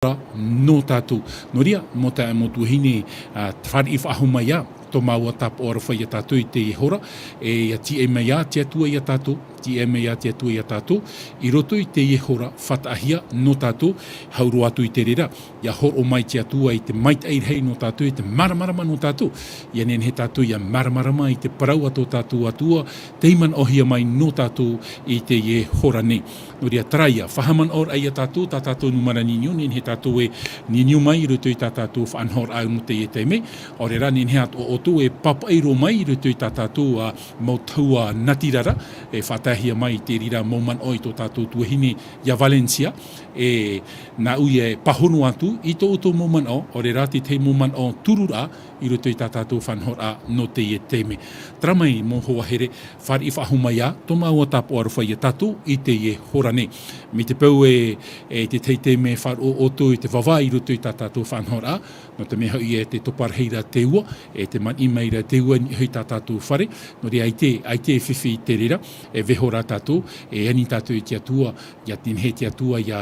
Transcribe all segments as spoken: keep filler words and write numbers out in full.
hora nō tātou. Nō reira, mau taeaʻe, mau tuahine, ā, fāriʻi faʻahou mai ā, tō māua tāpaʻo aroha ia tātou i teie hora, e ʻia tīaʻi mai ā te Atua ia tātou, tīaʻi mai ā te Atua ia tātou, i roto i teie hora faʻataʻahia nō tātou, hau roa atu i te reira, ʻia hōroʻa mai te Atua i te maitaʻi rahi nō tātou, i te māramarama nō tātou, ʻia nehenehe tātou ʻia māramarama i te parau a tō tātou Atua, tei manaʻohia mai nō tātou i teie hora nei. Nō reira, terā ïa, faʻahaʻamanaʻoraʻa ia tātou, tā tātou nūmera niuniu, nehenehe tātou e niuniu mai i roto i tā tātou faʻanahoraʻa nō teie taime, ʻaore rā, nehenehe atoʻa ʻoutou e pāpaʻi roa mai i roto i tā tātou, ā, mau tahua natirara, e faʻataehia mai i te reira mau manaʻo i tō tātou tuahine ia Valencia, e nāʻu ia e pāhono atu i tō ʻoutou mau manaʻo, ʻaore rā te tahi mau manaʻo tururaʻa i roto i tā tātou faʻanahoraʻa nō teie taime. Terā mai, mau hoa here, fāriʻi faʻahou mai ā, tō māua tāpaʻo aroha ia tātou i teie hora nei. Mai te peu e, e te tahi taime e faʻaroʻo ʻoutou i te vāvā i roto i tā tātou faʻanahoraʻa, nō te mea hoʻi e te topa rahi ra te ua, e te maniʻi mai ra te ua i niʻa i tā tātou fare, nō reira ʻaita, ʻaita e fifi i te reira, e vaiiho rā tātou, e ani tātou i te Atua, ʻia nehenehe te Atua ʻia,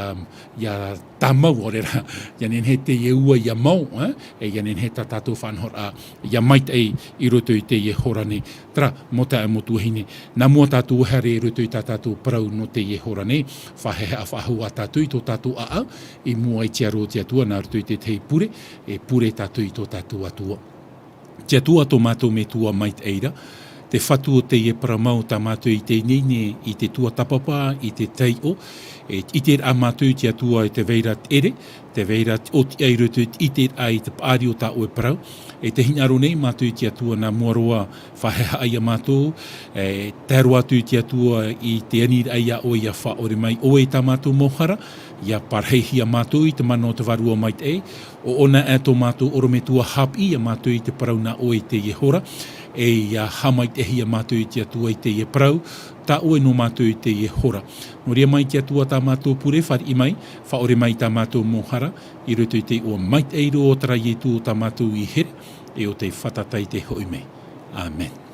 ʻia tāmau, ʻaore rā, ʻia nehenehe teie ua ʻia mau, ā, e ʻia nehenehe tā tātou faʻanahoraʻa ʻia maitaʻi i roto i teie hora nei. Terā, mau taeaʻe, mau tuahine, nā mua tātou e haere i roto i tā tātou parau nō teie hora nei, faʻahaʻehaʻa faʻahou ā tātou i tō tātou ʻāʻau, i mua i te aro o te Atua, nā roto i te tahi pure, e pure tātou i tō tātou Atua. Te Atua tō mātou Metua maitaʻi ra, te Fatu o teie parau mau tā mātou i te ineine, i te tuatāpapa, i te taiʻo, e ʻiteraʻa mātou i te Atua i te vai ra te ʻere, te vai ra te ʻōtiʻa i roto i te ʻiteraʻa i te paʻari o tā ʻoe parau. E tē hinaʻaro nei mātou i te Atua nā mua roa, faʻahaʻehaʻa ia mātou, e tae roa atu i te Atua i te aniraʻa ia ʻoe ʻia faʻaʻore mai ʻoe i tā mātou mau hara, ʻia parahihia mātou i te mana o te Vārua Maitaʻi, ʻoia hoʻi tō mātou ʻorometua haʻapiʻi ia mātou i te parau nā ʻoe i teie hora, e ʻia haʻamaitaʻihia mātou i te Atua i teie parau, tā ʻoe nō mātou i teie hora. Nō reira mai te Atua tā mātou pure, fāriʻi mai, faʻaʻore mai tā mātou mau hara, i roto i te iʻoa maitaʻi roa o terā Ietu o tā mātou ʻĪhere, e ʻo tei fātata i te hoʻi mai. ʻĀmene.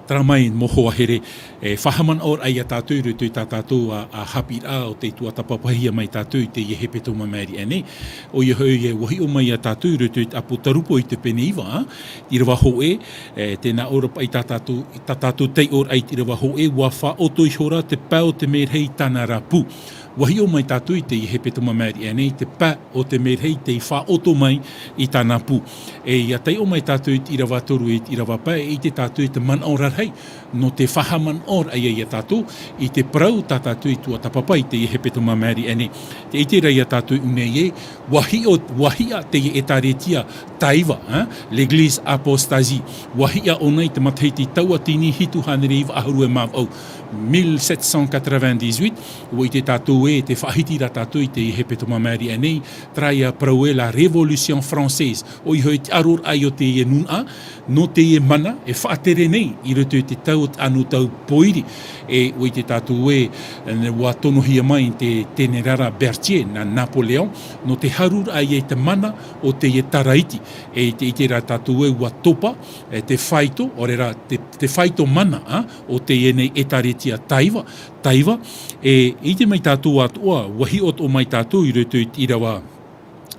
Terā mai, mau hoa here, e faʻahaʻamanaʻoraʻa ia tātou i roto i tā tātou ā, ā haʻapiʻiraʻa ʻo tei tuatāpapahia mai tātou i teie hepetoma māʻiri aʻe nei. ʻOia hoʻi, e vaiiho mai ia tātou i roto i te ʻApotarupo i te pene iva, ā, ʻīrava hōʻē, e, tē nā ʻō ra paʻi tā tātou, tā tātou taiʻoraʻa i te ʻīrava hōʻē, ʻua faʻaʻoto ihora te pae o te mērahi i tāna ra pū. Vaiiho mai tātou i teie hepetoma māʻiri aʻe nei, te pae o te mērahi tei faʻaʻoto mai i tāna pū. E ʻia taiʻo mai tātou i te ʻīrava toru e i te ʻīrava pae, e ʻite tātou i te manaʻo rarahi, nō te faʻahaʻamanaʻoraʻa ia tātou, i te parau tā tātou i tuatāpapa i teie hepetoma māʻiri aʻe nei. Tē ʻite ra ia tātou i ʻō nei ē, ʻua hiʻo, ʻua hiʻa teie ʻētārētia taiva, ā, l'Église apostasie. ʻUa hiʻa ʻōna i te matahiti tauatini hitu hānere iva ʻahuru e mā vaʻu, mille sept cent quatre-vingt-dix-huit, ʻua ʻite tātou ē, tē faʻahiti ra tātou i teie hepetoma māʻiri aʻe nei, terā ïa parau ē la Révolution française, ʻoia hoʻi te ʻaroraʻa o teie nūnaʻa, nō teie mana, e faʻatere nei, i roto i te tau o te anotau pōiri, e ʻua ʻite tātou ē, ʻua tonohia mai te Tenerara Berthier, nā Napoléon, nō te haruraʻa i te mana o teie taraiti, e tē ʻite ra tātou ē ʻua topa, e te faito, ʻaore rā, te, te faito mana, ā, o teie nei ʻētārētia taiva, taiva, e ʻite mai tātou atoʻa, ʻua hiʻo atoʻa mai tātou i roto i te ʻīrava,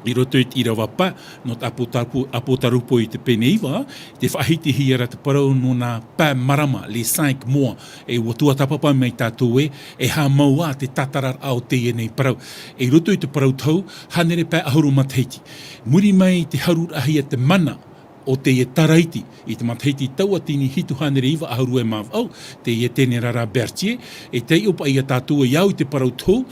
i roto i te ʻīrava pae, nō te ʻApotarupo, ʻApotarupo i te pene iva, tē faʻahitihia ra te parau nō nā pae marama, les cinq mois, e ʻua tuatāpapa mai tātou ē, e haʻamau ā te tātararaʻa o teie nei parau. E i roto i te parau tau, hānere pae ʻahuru matahiti. Muri mai te haruraʻahia te mana, o teie taraiti, i te matahiti tauatini hitu hānere iva ʻahuru e mā vaʻu, teie Tenerara Berthier, e taiʻo paʻi ia tātou e au i te parau tau,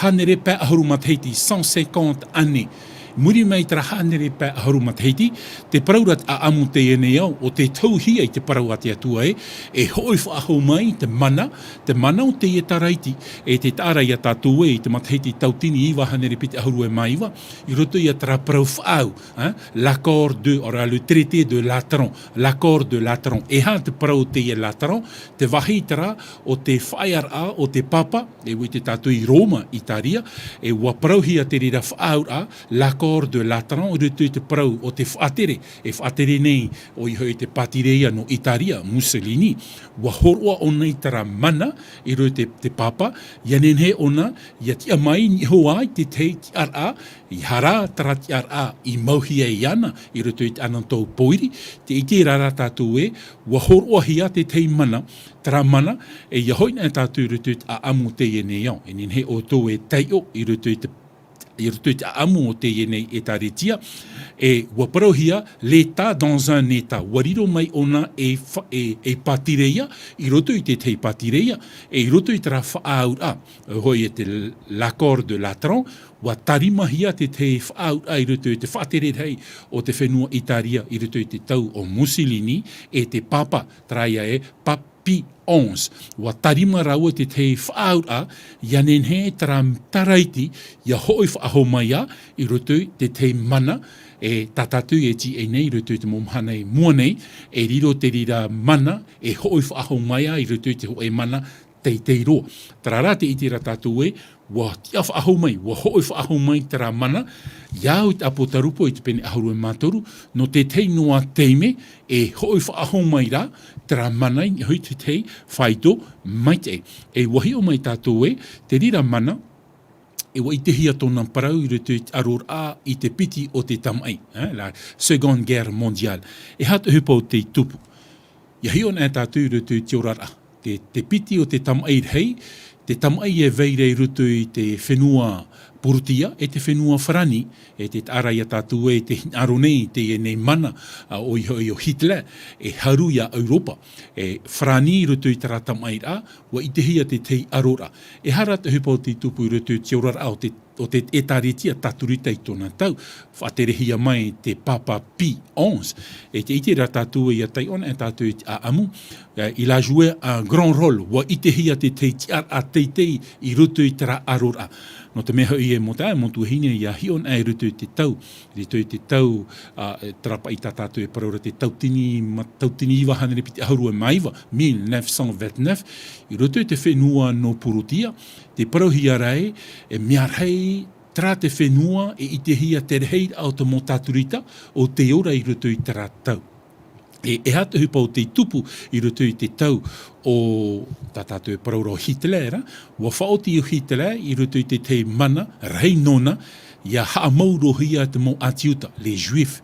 hānere pae ʻahuru matahiti, cent cinquante années. Muri mai terā hānere pae ʻahuru matahiti, tē parau ra te ʻāʻamu teie nei ao, ʻo tē tauhia i te parau a te Atua ē, e hoʻi faʻahou mai te mana, te mana o teie taraiti, e tē taʻa ra ia tātou ē, i te matahiti tauatini iva hānere piti ʻahuru e mā iva, i roto ia terā parau faʻaau, ā, l'accord de, ʻaore rā, le traité de Latran, l'accord de Latran. E aha te parau o teie Latran, te vāhi terā o te faʻaearaʻa o te pāpā, e ʻua ʻite tātou i Roma, Italia, e ʻua parauhia te reira faʻaauraʻa, l'accord l'accord de Latran, i roto i te parau o te faʻatere, e faʻatere nei, ʻoia hoʻi te pātireia nō Itaria, Mussolini, ʻua hōroʻa ʻōna i terā mana, i roto i te, te pāpā, ʻia nehenehe ʻōna, ʻia tiʻa mai, niʻa iho ā i te tahi tiʻaraʻa, ʻeiaha rā terā tiʻaraʻa i mauhia iāna, i roto i te anotau pōiri, tē ʻite ra rā tātou ē, ʻua hōroʻahia te tahi mana, terā mana, e ʻia hoʻi ana tātou i roto i te ʻāʻamu o teie nei ao. E nehenehe ʻoutou e taiʻo i roto i te, i roto i te ʻāʻamu o teie nei ʻētāretia, e ʻua parauhia l'État dans un État. ʻUa riro mai ʻōna ei fa-, ei, ei pātireia, i roto i te tahi pātireia, e i roto i terā faʻaauraʻa, hoʻi e te l'accord de Latran, ʻua tārimahia te tahi faʻaauraʻa i roto i te faʻatere rahi o te fenua Itaria i roto i te tau o Mussolini e te pāpā, terā ïa e Pāpā Pī onze. ʻUa tārima rāua te tahi faʻaauraʻa, ʻia nehenehe terā taraiti, ʻia hoʻi faʻahou mai ā, i roto i te tahi mana, e tā tātou e tīaʻi nei, i roto i te mau mahana i mua nei, e riro te reira mana, e hoʻi faʻahou mai ā, i roto i te hōʻē mana, teitei roa. Terā rā tē ʻite ra tātou ē, ʻua tiʻa faʻahou mai, ʻua hoʻi faʻahou mai terā mana, ʻia au i te ʻĀpōtarupo i te pene ʻahuru e mā toru, nō te tahi noa taime, e hoʻi faʻahou mai rā, terā mana i niʻa iho i te tahi faito maitaʻi. E ʻua hiʻo mai tātou ē, te reira mana, e ʻua ʻitehia tōna parau i roto i te ʻaroraʻa i te piti o te tamaʻi, eh, la Seconde Guerre mondiale. E aha te ʻohipa o tei tupu? ʻIa hiʻo ana tātou i roto i te oraraʻa. Te, te piti o te tamaʻi rahi, te tamaʻi e vai ra i roto i te fenua Purutia, e te fenua Farāni, e tē taʻa ra ia tātou ē tē hinaʻaro nei i teie nei mana, a, ʻoia hoʻi ʻo Hitler, e haru ia Europa, e Farāni i roto i terā tamaʻiraʻa, ʻua ʻitehia te tahi ʻaroraʻa. E aha rā te ʻohipa o tei tupu i roto i te oraraʻa o te o te ʻĒtārētia Tātorita i tōna tau, faʻaterehia mai te Pāpā Pī onze. E tē ʻite ra tātou ē ʻia taiʻo ana tātou i te ʻāʻamu, eh, il a joué un grand rôle, ʻua ʻitehia te tahi tiʻaraʻa teitei i roto i terā ʻaroraʻa. Nō te mea hoʻi e mau taeaʻe, mau tuahine, ʻia hiʻo ana i roto i te tau, i roto i te tau, a, e, terā paʻi tā tātou e parau ra te tauatini, ma-, tauatini iva hānere piti ʻahuru e mā iva, mille neuf cent vingt-neuf, i roto i te fenua nō Purutia, tē parauhia ra ē, e mea rahi terā te fenua e ʻitehia te rahiraʻa o te mau Tātorita o tei ora i roto i terā tau. E, e aha te ʻohipa o tei tupu i roto i te tau o tā tātou e parau ra ʻo Hitler, ā? ʻUa faʻaoti ʻo Hitler i roto i te tahi mana rahi nōna, ʻia haʻamau roa hia te mau ʻĀti Iuta, les Juifs.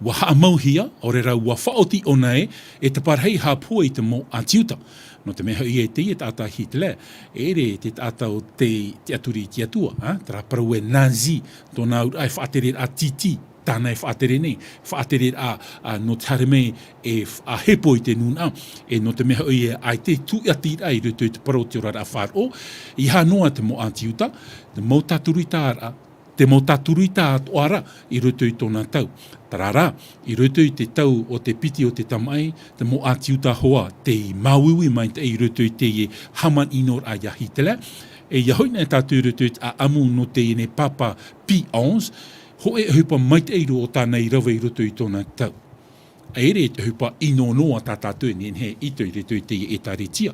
ʻUa haʻamauhia, ʻaore rā ʻua faʻaoti ʻōna ē, e taparahi haʻapohe i te mau ʻĀti Iuta. Nō te mea hoʻi ē teie taʻata Hitler, e ʻere te taʻata o te, te tiʻaturi i te Atua, ā, terā parau ē nazi, tōna auraʻa e faʻatereraʻa tītī, tāna e faʻatere nei, faʻatereraʻa, ā, nō te haere mai e faʻahepo i te nūnaʻa, e nō te mea hoʻi ē ʻaita e tūʻatiraʻa i roto i te parau o te oraraʻa faʻaroʻo, ʻeiaha noa te mau ʻĀti Iuta, te mau Tātoritaraʻa, te mau Tātorita atoʻa ra i roto i tōna tau. Terā rā, i roto i te tau o te piti o te tamaʻi, te mau ʻĀti Iuta hoʻi, tei māuiui maitaʻi i roto i teie hāmani ʻinoraʻa ia Hitler. E ʻia hoʻi ana tātou i roto i te ʻāʻamu nō teie nei Pāpā Pī onze, hōʻē ʻohipa maitaʻi roa tāna i rave i roto i tōna tau. E ʻere te ʻohipa ʻino noa tā tātou e nehenehe e ʻite i roto i teie ʻĒtārētia.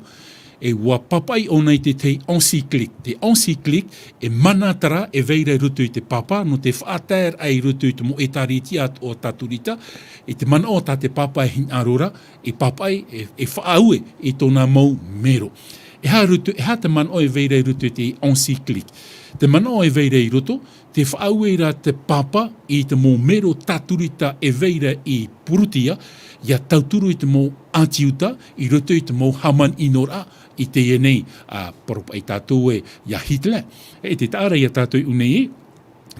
E ʻua pāpaʻi ʻōna i te tahi encyclique. Te encyclique, e mana terā e vai ra i roto i te Pāpā, nō te faʻataeraʻa i roto i te mau ʻĒtārētia atoʻa Tātorita, e te manaʻo tā te Pāpā e hinaʻaro ra, e pāpaʻi, e, e faʻaue i tōna mau mero. E aha roto, e aha te manaʻo e vai ra i roto i te encyclique? Te manaʻo e vai ra i roto, tē faʻaue ra te Pāpā i te mau mero Tātorita e vai ra i Purutia, ʻia tauturu i te mau ʻĀti Iuta, i roto i te mau hāmani ʻinoraʻa, i teie nei, ā, parau paʻi tātou ē ia Hitler. E tē taʻa ra ia tātou i ʻō nei ē,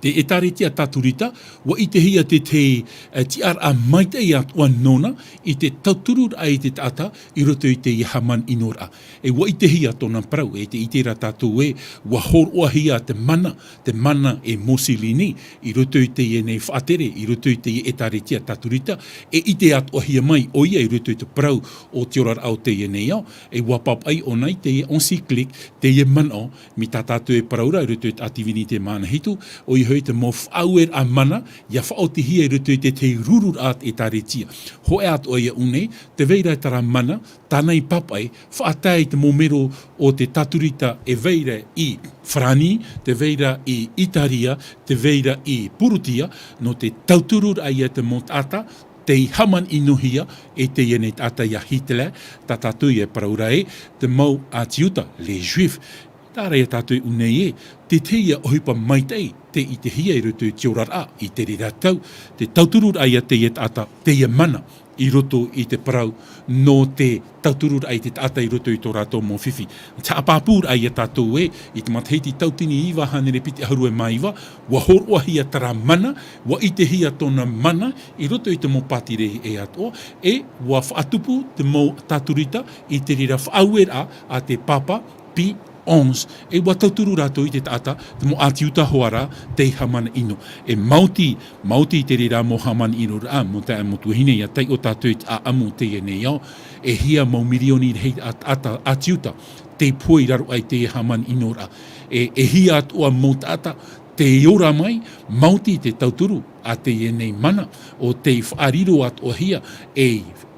te ʻĒtārētia Tātorita, ʻua ʻitehia te tahi, e, tiʻaraʻa maitaʻi atoʻa nōna, i te tautururaʻa i te taʻata, i roto i teie hāmani ʻinoraʻa. E ʻua ʻitehia tōna parau, e tē ʻite ra tātou ē, ʻua hōroʻahia te mana, te mana e Mussolini, i roto i teie nei faʻatere, i roto i teie ʻĒtārētia Tātorita, e ʻite atoʻahia mai ʻoia i roto i te parau o te oraraʻa o teie nei ao, e ʻua pāpaʻi ʻōna i teie encyclique, teie manaʻo, mai tā tātou e parau ra i roto i te ʻĀti Vīnite Māna Hitu, ʻoia Hoʻi te mau faʻaueraʻa mana, ia faʻaotihia i roto i te tahi rururaʻa ʻētāretia. Hōʻē atoʻa ia ʻu nei, tē vai ra terā mana, tāna i pāpaʻi, faʻatae i te mau mero o te tāturita e vai ra i Farāni, tē vai ra i Itaria, tē vai ra i Purutia, nō te tauturu raʻa ia te mau taʻata, tei hāmani-ʻino-hia e teie nei taʻata ia Hitler, tā tātou e parau ra ē, te mau ʻĀti Iuta, les Juifs. Terā ia tātou e ʻu nei ē, te tahi ia ʻohipa maitaʻi, tē ʻitehia i roto i te oraraʻa, i te reira tau, te tauturu raʻa ia teie taʻata, teie mana, i roto i te parau, nō te tauturu raʻa i te taʻata i roto i tō rātou mau fifi. Te haʻapāpū raʻa ia tātou ē, i te matahiti tauatini iva hānere piti ʻahuru e mā iva, ʻua hōroʻahia terā mana, ʻua ʻitehia tōna mana, i roto i te mau pātireia atoʻa, e ʻua faʻatupu te mau tāturita i te reira faʻaueraʻa a te Pāpā Pī Onze. E ʻua tauturu rātou i te taʻata, te mau ʻĀti Iuta hoʻi ra, tei hāmani-ʻino. E maoti, maoti i te reira mau hāmani-ʻino-raʻa, mau taeaʻe, mau tuahine, ʻia taiʻo tātou i te ʻāʻamu o teie nei ao, e hia mau mirioni rahi a, a, ʻĀti Iuta, tei pohe i raro aʻe i teie hāmani-ʻino-raʻa. E, e hia atoʻa mau taʻata, tei ora mai, maoti te tauturu a teie nei mana, ʻo tei faʻariro-atoʻa-hia, e,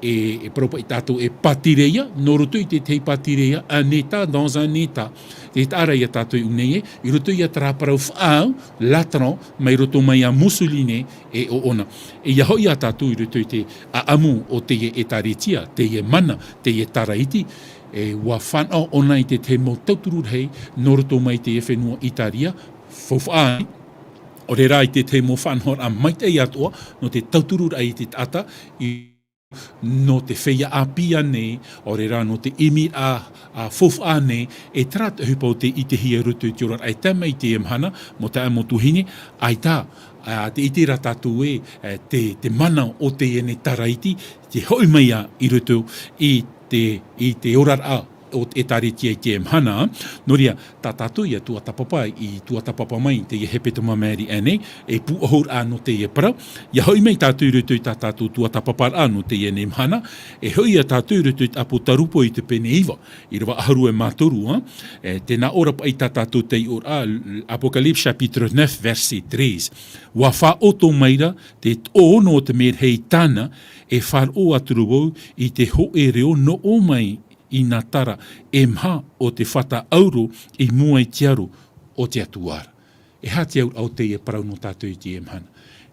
e, e parau paʻi tātou e pātireia, nō roto i te tahi pātireia, un État dans un État. Te taʻa ra ia tātou e ʻu nei ē, i roto ia terā parau faʻaau, lateran, mai roto mai ia Mussolini e ʻōna. E ʻia hoʻi ia tātou i roto i te ʻāʻamu o teie ʻētāretia, teie mana, teie taraiti, e ʻua fānaʻo ʻōna i te tahi mau tauturu rahi, nō roto mai teie fenua Itaria, faufaʻa, ʻaore rā i te tahi mau faʻanahoraʻa maitaʻi atoʻa, nō te tauturu raʻa i te taʻata, i, nō te feiā ʻāpī ānei, ʻaore rā nō te ʻimiraʻa, a, faufaʻa ānei, e terā te ʻohipa ʻo tē ʻitehia i roto i te oraraʻa e tae mai i teie mahana, mau taeaʻe, mau tuahine, ʻaita, a, tē ʻite ra tātou ē, e, te, te mana o teie nei taraiti, tē hoʻi mai ā i roto i te, i te oraraʻa o te ʻĒtārētia i teie mahana. Nō reira, tā tātou ia tuatāpapa, i tuatāpapa mai i teie hepetoma maʻiri aʻe nei, e pūʻohuraʻa nō teie parau. ʻIa hoʻi mai tātou i roto i tā tātou tuatāpaparaʻa nō teie nei mahana, e hoʻi ia tātou i roto i te ʻĀpōtarupo i te pene iva, ʻīrava ʻahuru e mā toru, ā. E, tē nā ʻō ra paʻi tā tātou taiʻoraʻa, Apocalypse chapitre neuf, verset treize. ʻUa faʻaʻoto mai ra te toʻono o te merahi i tāna, e faʻaroʻo atu ra vau i te hōʻē reo nō ʻō mai i nā tara e maha o te fata ʻauro i mua i te aro o te Atua ra. E aha te auraʻa o teie parau nō tātou i teie mahana?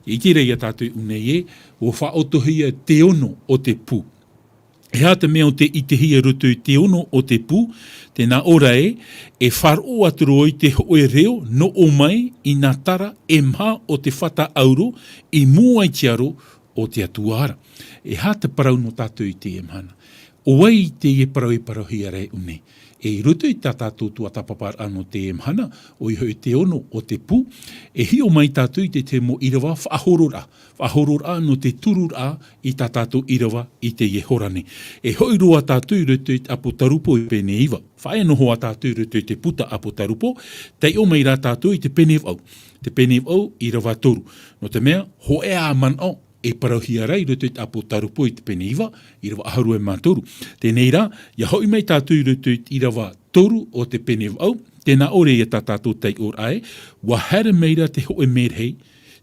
ʻIte ra ia tātou i ʻu nei ē, ʻua faʻaʻotohia te ono o te pū. E aha te mea ʻo tē ʻitehia i roto i te ono o te pū? Tē nā ʻō ra ē, e faʻaroʻo atu ra vau i te hōʻē reo nō ʻō mai i nā tara e maha o te fata ʻauro i mua i te aro o te Atua ra. E aha te parau nō tātou i teie mahana? ʻO vai teie parau e parauhia ra e ʻu nei? E i roto i tā tātou tuatāpaparaʻa nō teie mahana, ʻoia hoʻi te ono o te pū, e hiʻo mai tātou i te tahi mau ʻīrava faʻahororaʻa, faʻahororaʻa nō te tururaʻa i tā tātou ʻīrava i teie hora nei. E hoʻi roa tātou i roto i te ʻĀpōtarupo i te pene iva. Faʻaea noa tātou i roto i te puta ʻĀpōtarupo, taiʻo mai rā tātou i te pene vaʻu. Te pene vaʻu, ʻīrava toru. Nō te mea, hōʻē ā manaʻo, e parauhia ra i roto i te ʻĀpōtarupo i te pene iva, ʻīrava ʻahuru e mā toru. Teie rā, ʻia hoʻi mai tātou i roto i te ʻīrava toru o te pene vaʻu, tē nā ʻō ra ia tā tātou taiʻoraʻa ē, ʻua haere mai ra te hōʻē merahi,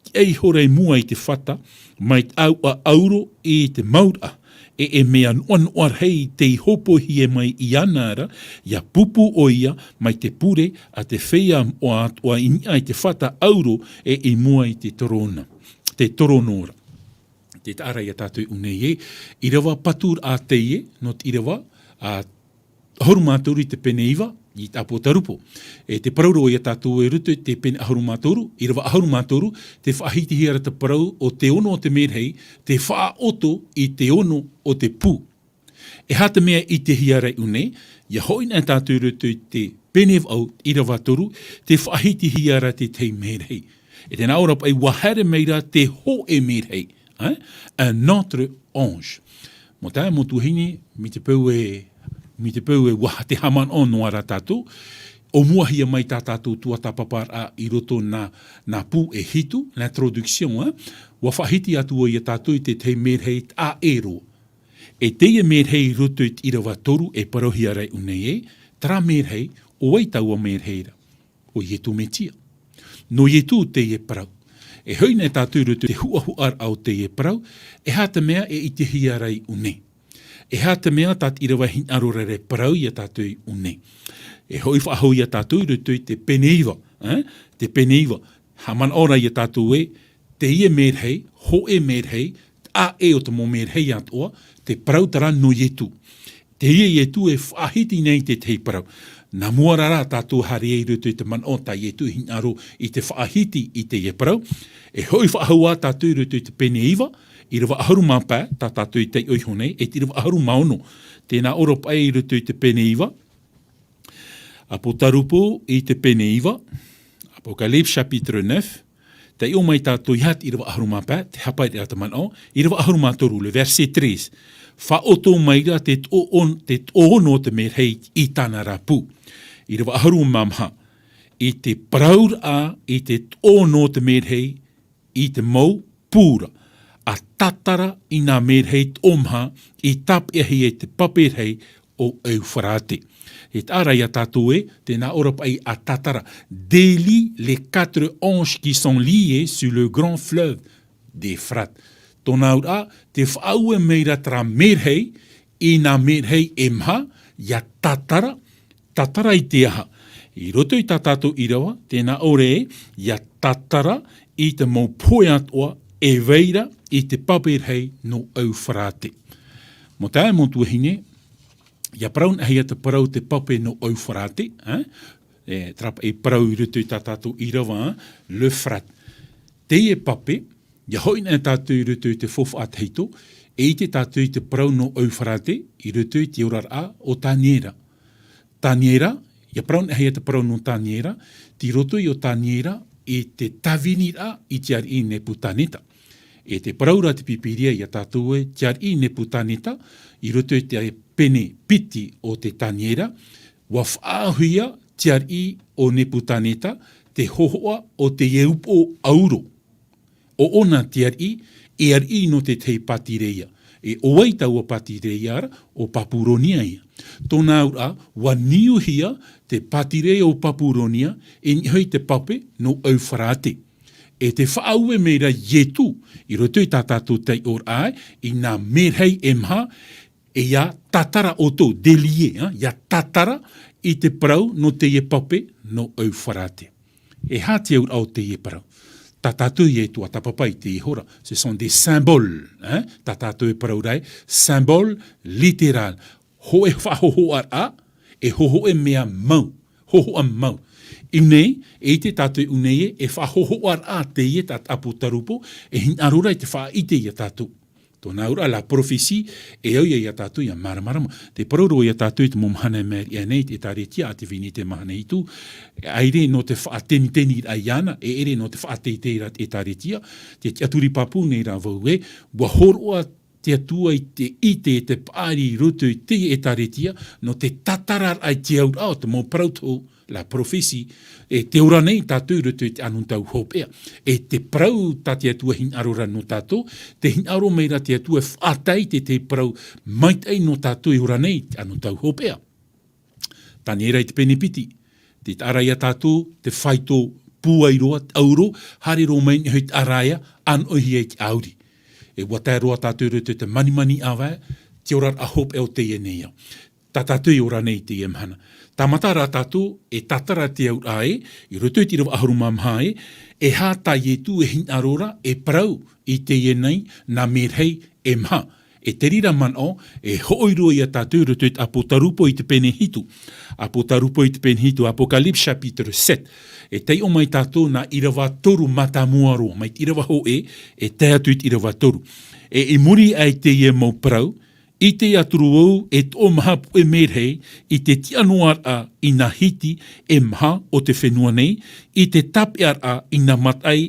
tiʻa ihora i mua i te fata, mai te ʻāuʻa ʻauro i te mauraʻa, e, e mea noʻanoʻa rahi tei hōpoihia mai iāna ra, ʻia pūpū ʻoia mai te pure a te feiā moʻa atoʻa i niʻa i te fata ʻauro e i mua i te torona, te torono ra. Te taʻa ra ia tātou i ʻu nei ē, ʻīrava patu raʻa teie, nō te ʻīrava, ā, ʻahuru mā toru i te pene iva, i te ʻĀpōtarupo. E te parau roa ia tātou i roto i te pene ʻahuru mā toru, ʻīrava ʻahuru mā toru, tē faʻahitihia ra te parau ʻo te ono o te merahi, tē faʻaʻoto i te ono o te pū. E aha te mea i ʻitehia ra i ʻu nei, ʻia hoʻi na tātou i roto i te pene vaʻu ʻīrava toru, tē faʻahitihia ra te tahi merahi. E tē nā ʻō ra paʻi ʻua haere mai ra te hōʻē merahi, ā? Un autre ange. Mau taeaʻe, mau tuahine, mai te peu e, mai te peu e ʻua te haʻamanaʻo noa ra tātou, ʻōmuahia mai tā tātou tuatāpaparaʻa i roto nā, nā pū e hitu, l'introduction, ā? ʻUa faʻahiti atu ia tātou i te tahi merahi taʻa ʻē roa. E teie merahi i roto i te ʻīrava toru e parauhia ra i ʻu nei ē, terā merahi, ʻo vai taua merahi ra? ʻO Ietu Metia. Nō Ietu teie parau. E hoʻi nei tātou i roto i te huʻahuʻaraʻa o teie parau, e aha te mea e ʻitehia ra i ʻō nei. E aha te mea tā te ʻīrava hinaʻaro ra e parau ia tātou i ʻō nei. E hoʻi faʻahou ia tātou i roto i te pene iva, eh? Te pene iva. Haʻamanaʻo ra ia tātou ē, teie merahi, hōʻē merahi, ʻaʻe o te mau merahi atoʻa, te parau terā nō Ietu. Teie Ietu e faʻahiti nei te tahi parau. Nā mua ra rā tātou haere ai i roto i te manaʻo tā Ietu i hinaʻaro i te faʻahiti i teie parau. E hoʻi faʻahou ā tātou i roto i te pene iva, ʻīrava ʻahuru mā pae, tā tātou i taiʻo iho nei, e te ʻīrava ʻahuru mā ono. Tē nā ʻō ra paʻi i roto i te pene iva, ʻApotarupo i te pene iva, Apocalypse chapitre neuf, taiʻo mai tātou i te ʻīrava ʻahuru mā pae, te hapaeraʻa te manaʻo, ʻīrava ʻahuru mā toru, le verset treize. Faʻaʻoto mai ra te toʻon-, te toʻono o te merahi i tāna ra pū. ʻĪrava ʻahuru mā maha, i te parauraʻa, i te toʻono o te merahi, i te mau pū ra, ʻa tātara i nā merahi toʻomaha i tāpeʻahia i te pape rahi o Euphrates. E taʻa ra ia tātou ē, tē nā ʻō ra paʻi ʻa tātara. Délie les quatre anges qui sont liés sur le grand fleuve d'Euphrate. Tōna auraʻa, tē faʻaue mai ra terā merahi i nā merahi e maha, ʻia tātara, tātara i te aha? I roto i tā tātou ʻīrava, tē nā ʻō ra ē, ʻia tātara i te mau pohe atoʻa e vai ra i te pape rahi nō Euphrates. Mau taeaʻe, mau tuahine, ʻia parau anaʻe te parau te pape nō Euphrates, eh? E, terā paʻi parau i roto i tā tātou ʻīrava, eh? L'Euphrate. Teie pape, ʻia hoʻi anaʻe tātou i roto i te faufaʻa tahito, e ʻite tātou i te parau nō Euphrates, i roto i te oraraʻa o Taniera. Taniera, ʻia parau anaʻe te parau nō Taniera, tei roto ia Taniera i te tāviniraʻa i te ariʻi Nepukaneta. E tē parau ra te Pīpīria ia tātou ē, te ariʻi Nepukaneta, i roto i te pene piti o te Taniera, ʻua faʻaauhia te ariʻi o Nepukaneta, te hōhoʻa o te upoʻo ʻauro. ʻO ʻōna te ariʻi, e ariʻi nō te tahi pātireia. E ʻo vai taua pātireia ra? ʻO Papuronia ia. Tōna auraʻa, ʻua niuhia te pātireia o Papuronia, e niʻa hoʻi i te pape nō Euphrates. E tē faʻaue mai ra Ietu, i roto i tā tātou taiʻoraʻa, i nā merahi e maha, e ʻia tātara ʻoutou, délier, hein, ʻia tātara i te parau nō teie pape nō Euphrates. E aha te auraʻa o teie parau? Tā tātou e tuatāpapa i teie hora. Ce sont des symboles, hein? Tā tātou e parau ra ē, symbole littéral. Hōʻē faʻahōhoʻaraʻa, e hō-, hōʻē mea mau, hōhoʻa mau. I ʻō nei, e ʻite tātou i ʻō nei ē, e faʻahōhoʻaraʻa teie tā te ʻApotarupo, e hinaʻaro ra i te faʻaʻite ia tātou. Tōna auraʻa, la prophétie, e au ia, ia tātou ʻia māramarama. Tē parau ra vau ia tātou i te mau mahana e mea riʻi aʻe nei, te ʻĒtārētia Adventiste mahana hitu, e ʻaore nō te faʻateniteniraʻa iāna, e ʻere nō te faʻateiteiraʻa te ʻĒtārētia, tē tiʻaturi pāpū nei ra vau ē, ʻua hōroʻa te Atua i te ʻite, te paʻari i roto i te ʻĒtārētia, nō te tātararaʻa i te auraʻa o te mau parau tohu, la prophétie, e tē ora nei tātou i roto i te anotau hopeʻa. E te parau tā te Atua e hinaʻaro ra nō tātou, tē hinaʻaro mai ra te Atua e faʻatae i te, te parau maitaʻi nō tātou e ora nei i te anotau hopeʻa. Taniera i te pene piti, tē taʻa ra ia tātou te faito pūai roa, ʻauro, haere roa mai i niʻa hoʻi i te ʻāraʻa, ʻānoʻihia i te ʻāuri. E ʻua tae roa tātou i roto i te manimani ʻāvae, te oraraʻa hopeʻa o teie nei ao. Tā tātou e ora nei i teie mahana. Tāmata rā tātou e tātara te auraʻa ē, i roto i te ʻīrava ʻahuru mā maha ē, e aha tā Ietu e hinaʻaro ra, e parau i teie nei nā merahi e maha. E te reira manaʻo, e hoʻi roa ia tātou i roto i te ʻApotarupo i te pene hitu. ʻApotarupo i te pene hitu, Apocalypse chapitre sept. E taiʻo mai tātou nā ʻīrava toru mātāmua roa, mai te ʻīrava hōʻē, e tae atu i te ʻīrava toru. E i muri aʻe i teie mau parau, ʻite atu ra vau e toʻomaha puʻe merahi i te tiʻa noa raʻa i nā hiti e maha o te fenua nei, i te tāpeʻaraʻa i nā mataʻi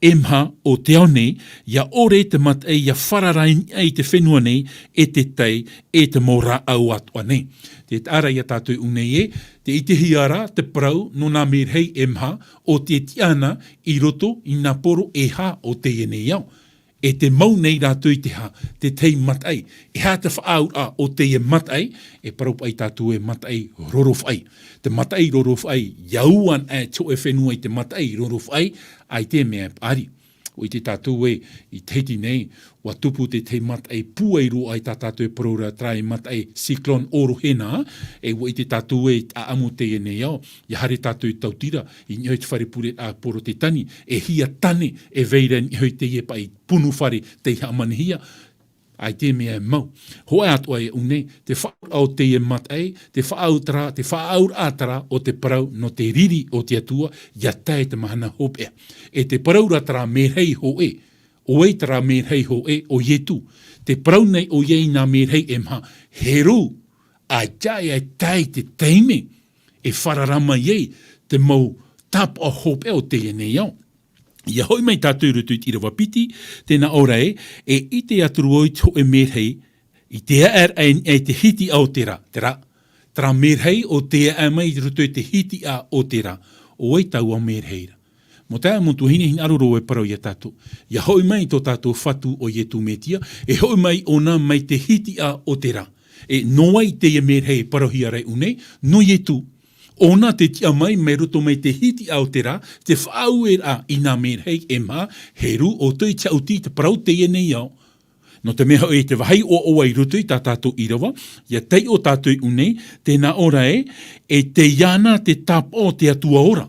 e maha o te ao nei, ʻia ʻore te mataʻi ʻia fārerei i niʻa i te fenua nei, e te tai, e te mau rāʻau atoʻa nei. Tē taʻa ra ia tātou i ʻō nei ē, tē ʻitehia ra te parau nō nā merahi e maha o tē tiʻa na i roto i nā poro e hā o teie nei ao. E te mau nei rātou i te hā, te tahi mataʻi. E hā te faʻaauraʻa o teie mataʻi? E parau paʻi tātou e mataʻi rorofaʻi. Te mataʻi rorofaʻi, ia ū ana e te hōʻē fenua i te mataʻi rorofaʻi, ʻaita e mea e paʻari. ʻUa ʻite tātou ē, i Tahiti nei, ʻua tupu te tahi mataʻi pūai roa i tā tātou e parau ra terā e mataʻi Cyclone Orohena, e ʻua ʻite tātou ē, i te ʻāʻamu teie nei ao, ia haere tātou i Tautira, i niʻa i te fare pureraʻa Porotetani, e hia tane, e vai ra i niʻa i teie paʻi punu fare tei haʻamanihia, ʻaita e mea e mau. Hōʻē atoʻa e ʻū nei, te faʻaauraʻa o teie mataʻi, te faʻaau terā, te faʻaauraʻa terā o te parau nō te riri o te Atua, ia tae i te mahana hopeʻa. E te parau ra terā mērahi hōʻē, ʻo vai terā mērahi hōʻē? ʻO Ietu. Tē parau nei ʻoia i nā mērahi e maha, heru, ʻaita e tae i te taime e farara mai ai te mau tāpaʻo hopeʻa o teie nei ao. Ia hoʻi mai tātou i roto i te ʻīrava piti, tē nā ʻō ra ē, e ʻite atu ra vau i te hōʻē mērahi, i te aʻeraʻa i niʻa i te hitiʻa o te rā, terā, terā mērahi ʻo tē aʻe mai i roto i te hitiʻa o te rā, ʻo vai taua mērahi ra? Mau taeaʻe, mau tuahine, hinaʻaro ra vau e parau ia tātou. Ia hoʻi mai tō tātou Fatu ʻo Ietu Metia, e hoʻi mai ʻōna mai te hitiʻa o te rā. E nō vai teie mērahi e parauhia ra i ʻū nei? Nō Ietu. ʻŌna te tiʻa mai, mai roto mai te hitiʻa o te rā, te faʻaueraʻa i nā mērahi e maha, heru, ʻo tei tiʻaʻuti i te parau teie nei ao. Nō te mea hoʻi, te vāhi ʻoaʻoa i roto i tā tātou ʻīrava, ia taiʻo tātou i ʻū nei, tē nā ʻō ra ē, e tei iāna te tāpaʻo o te Atua ora.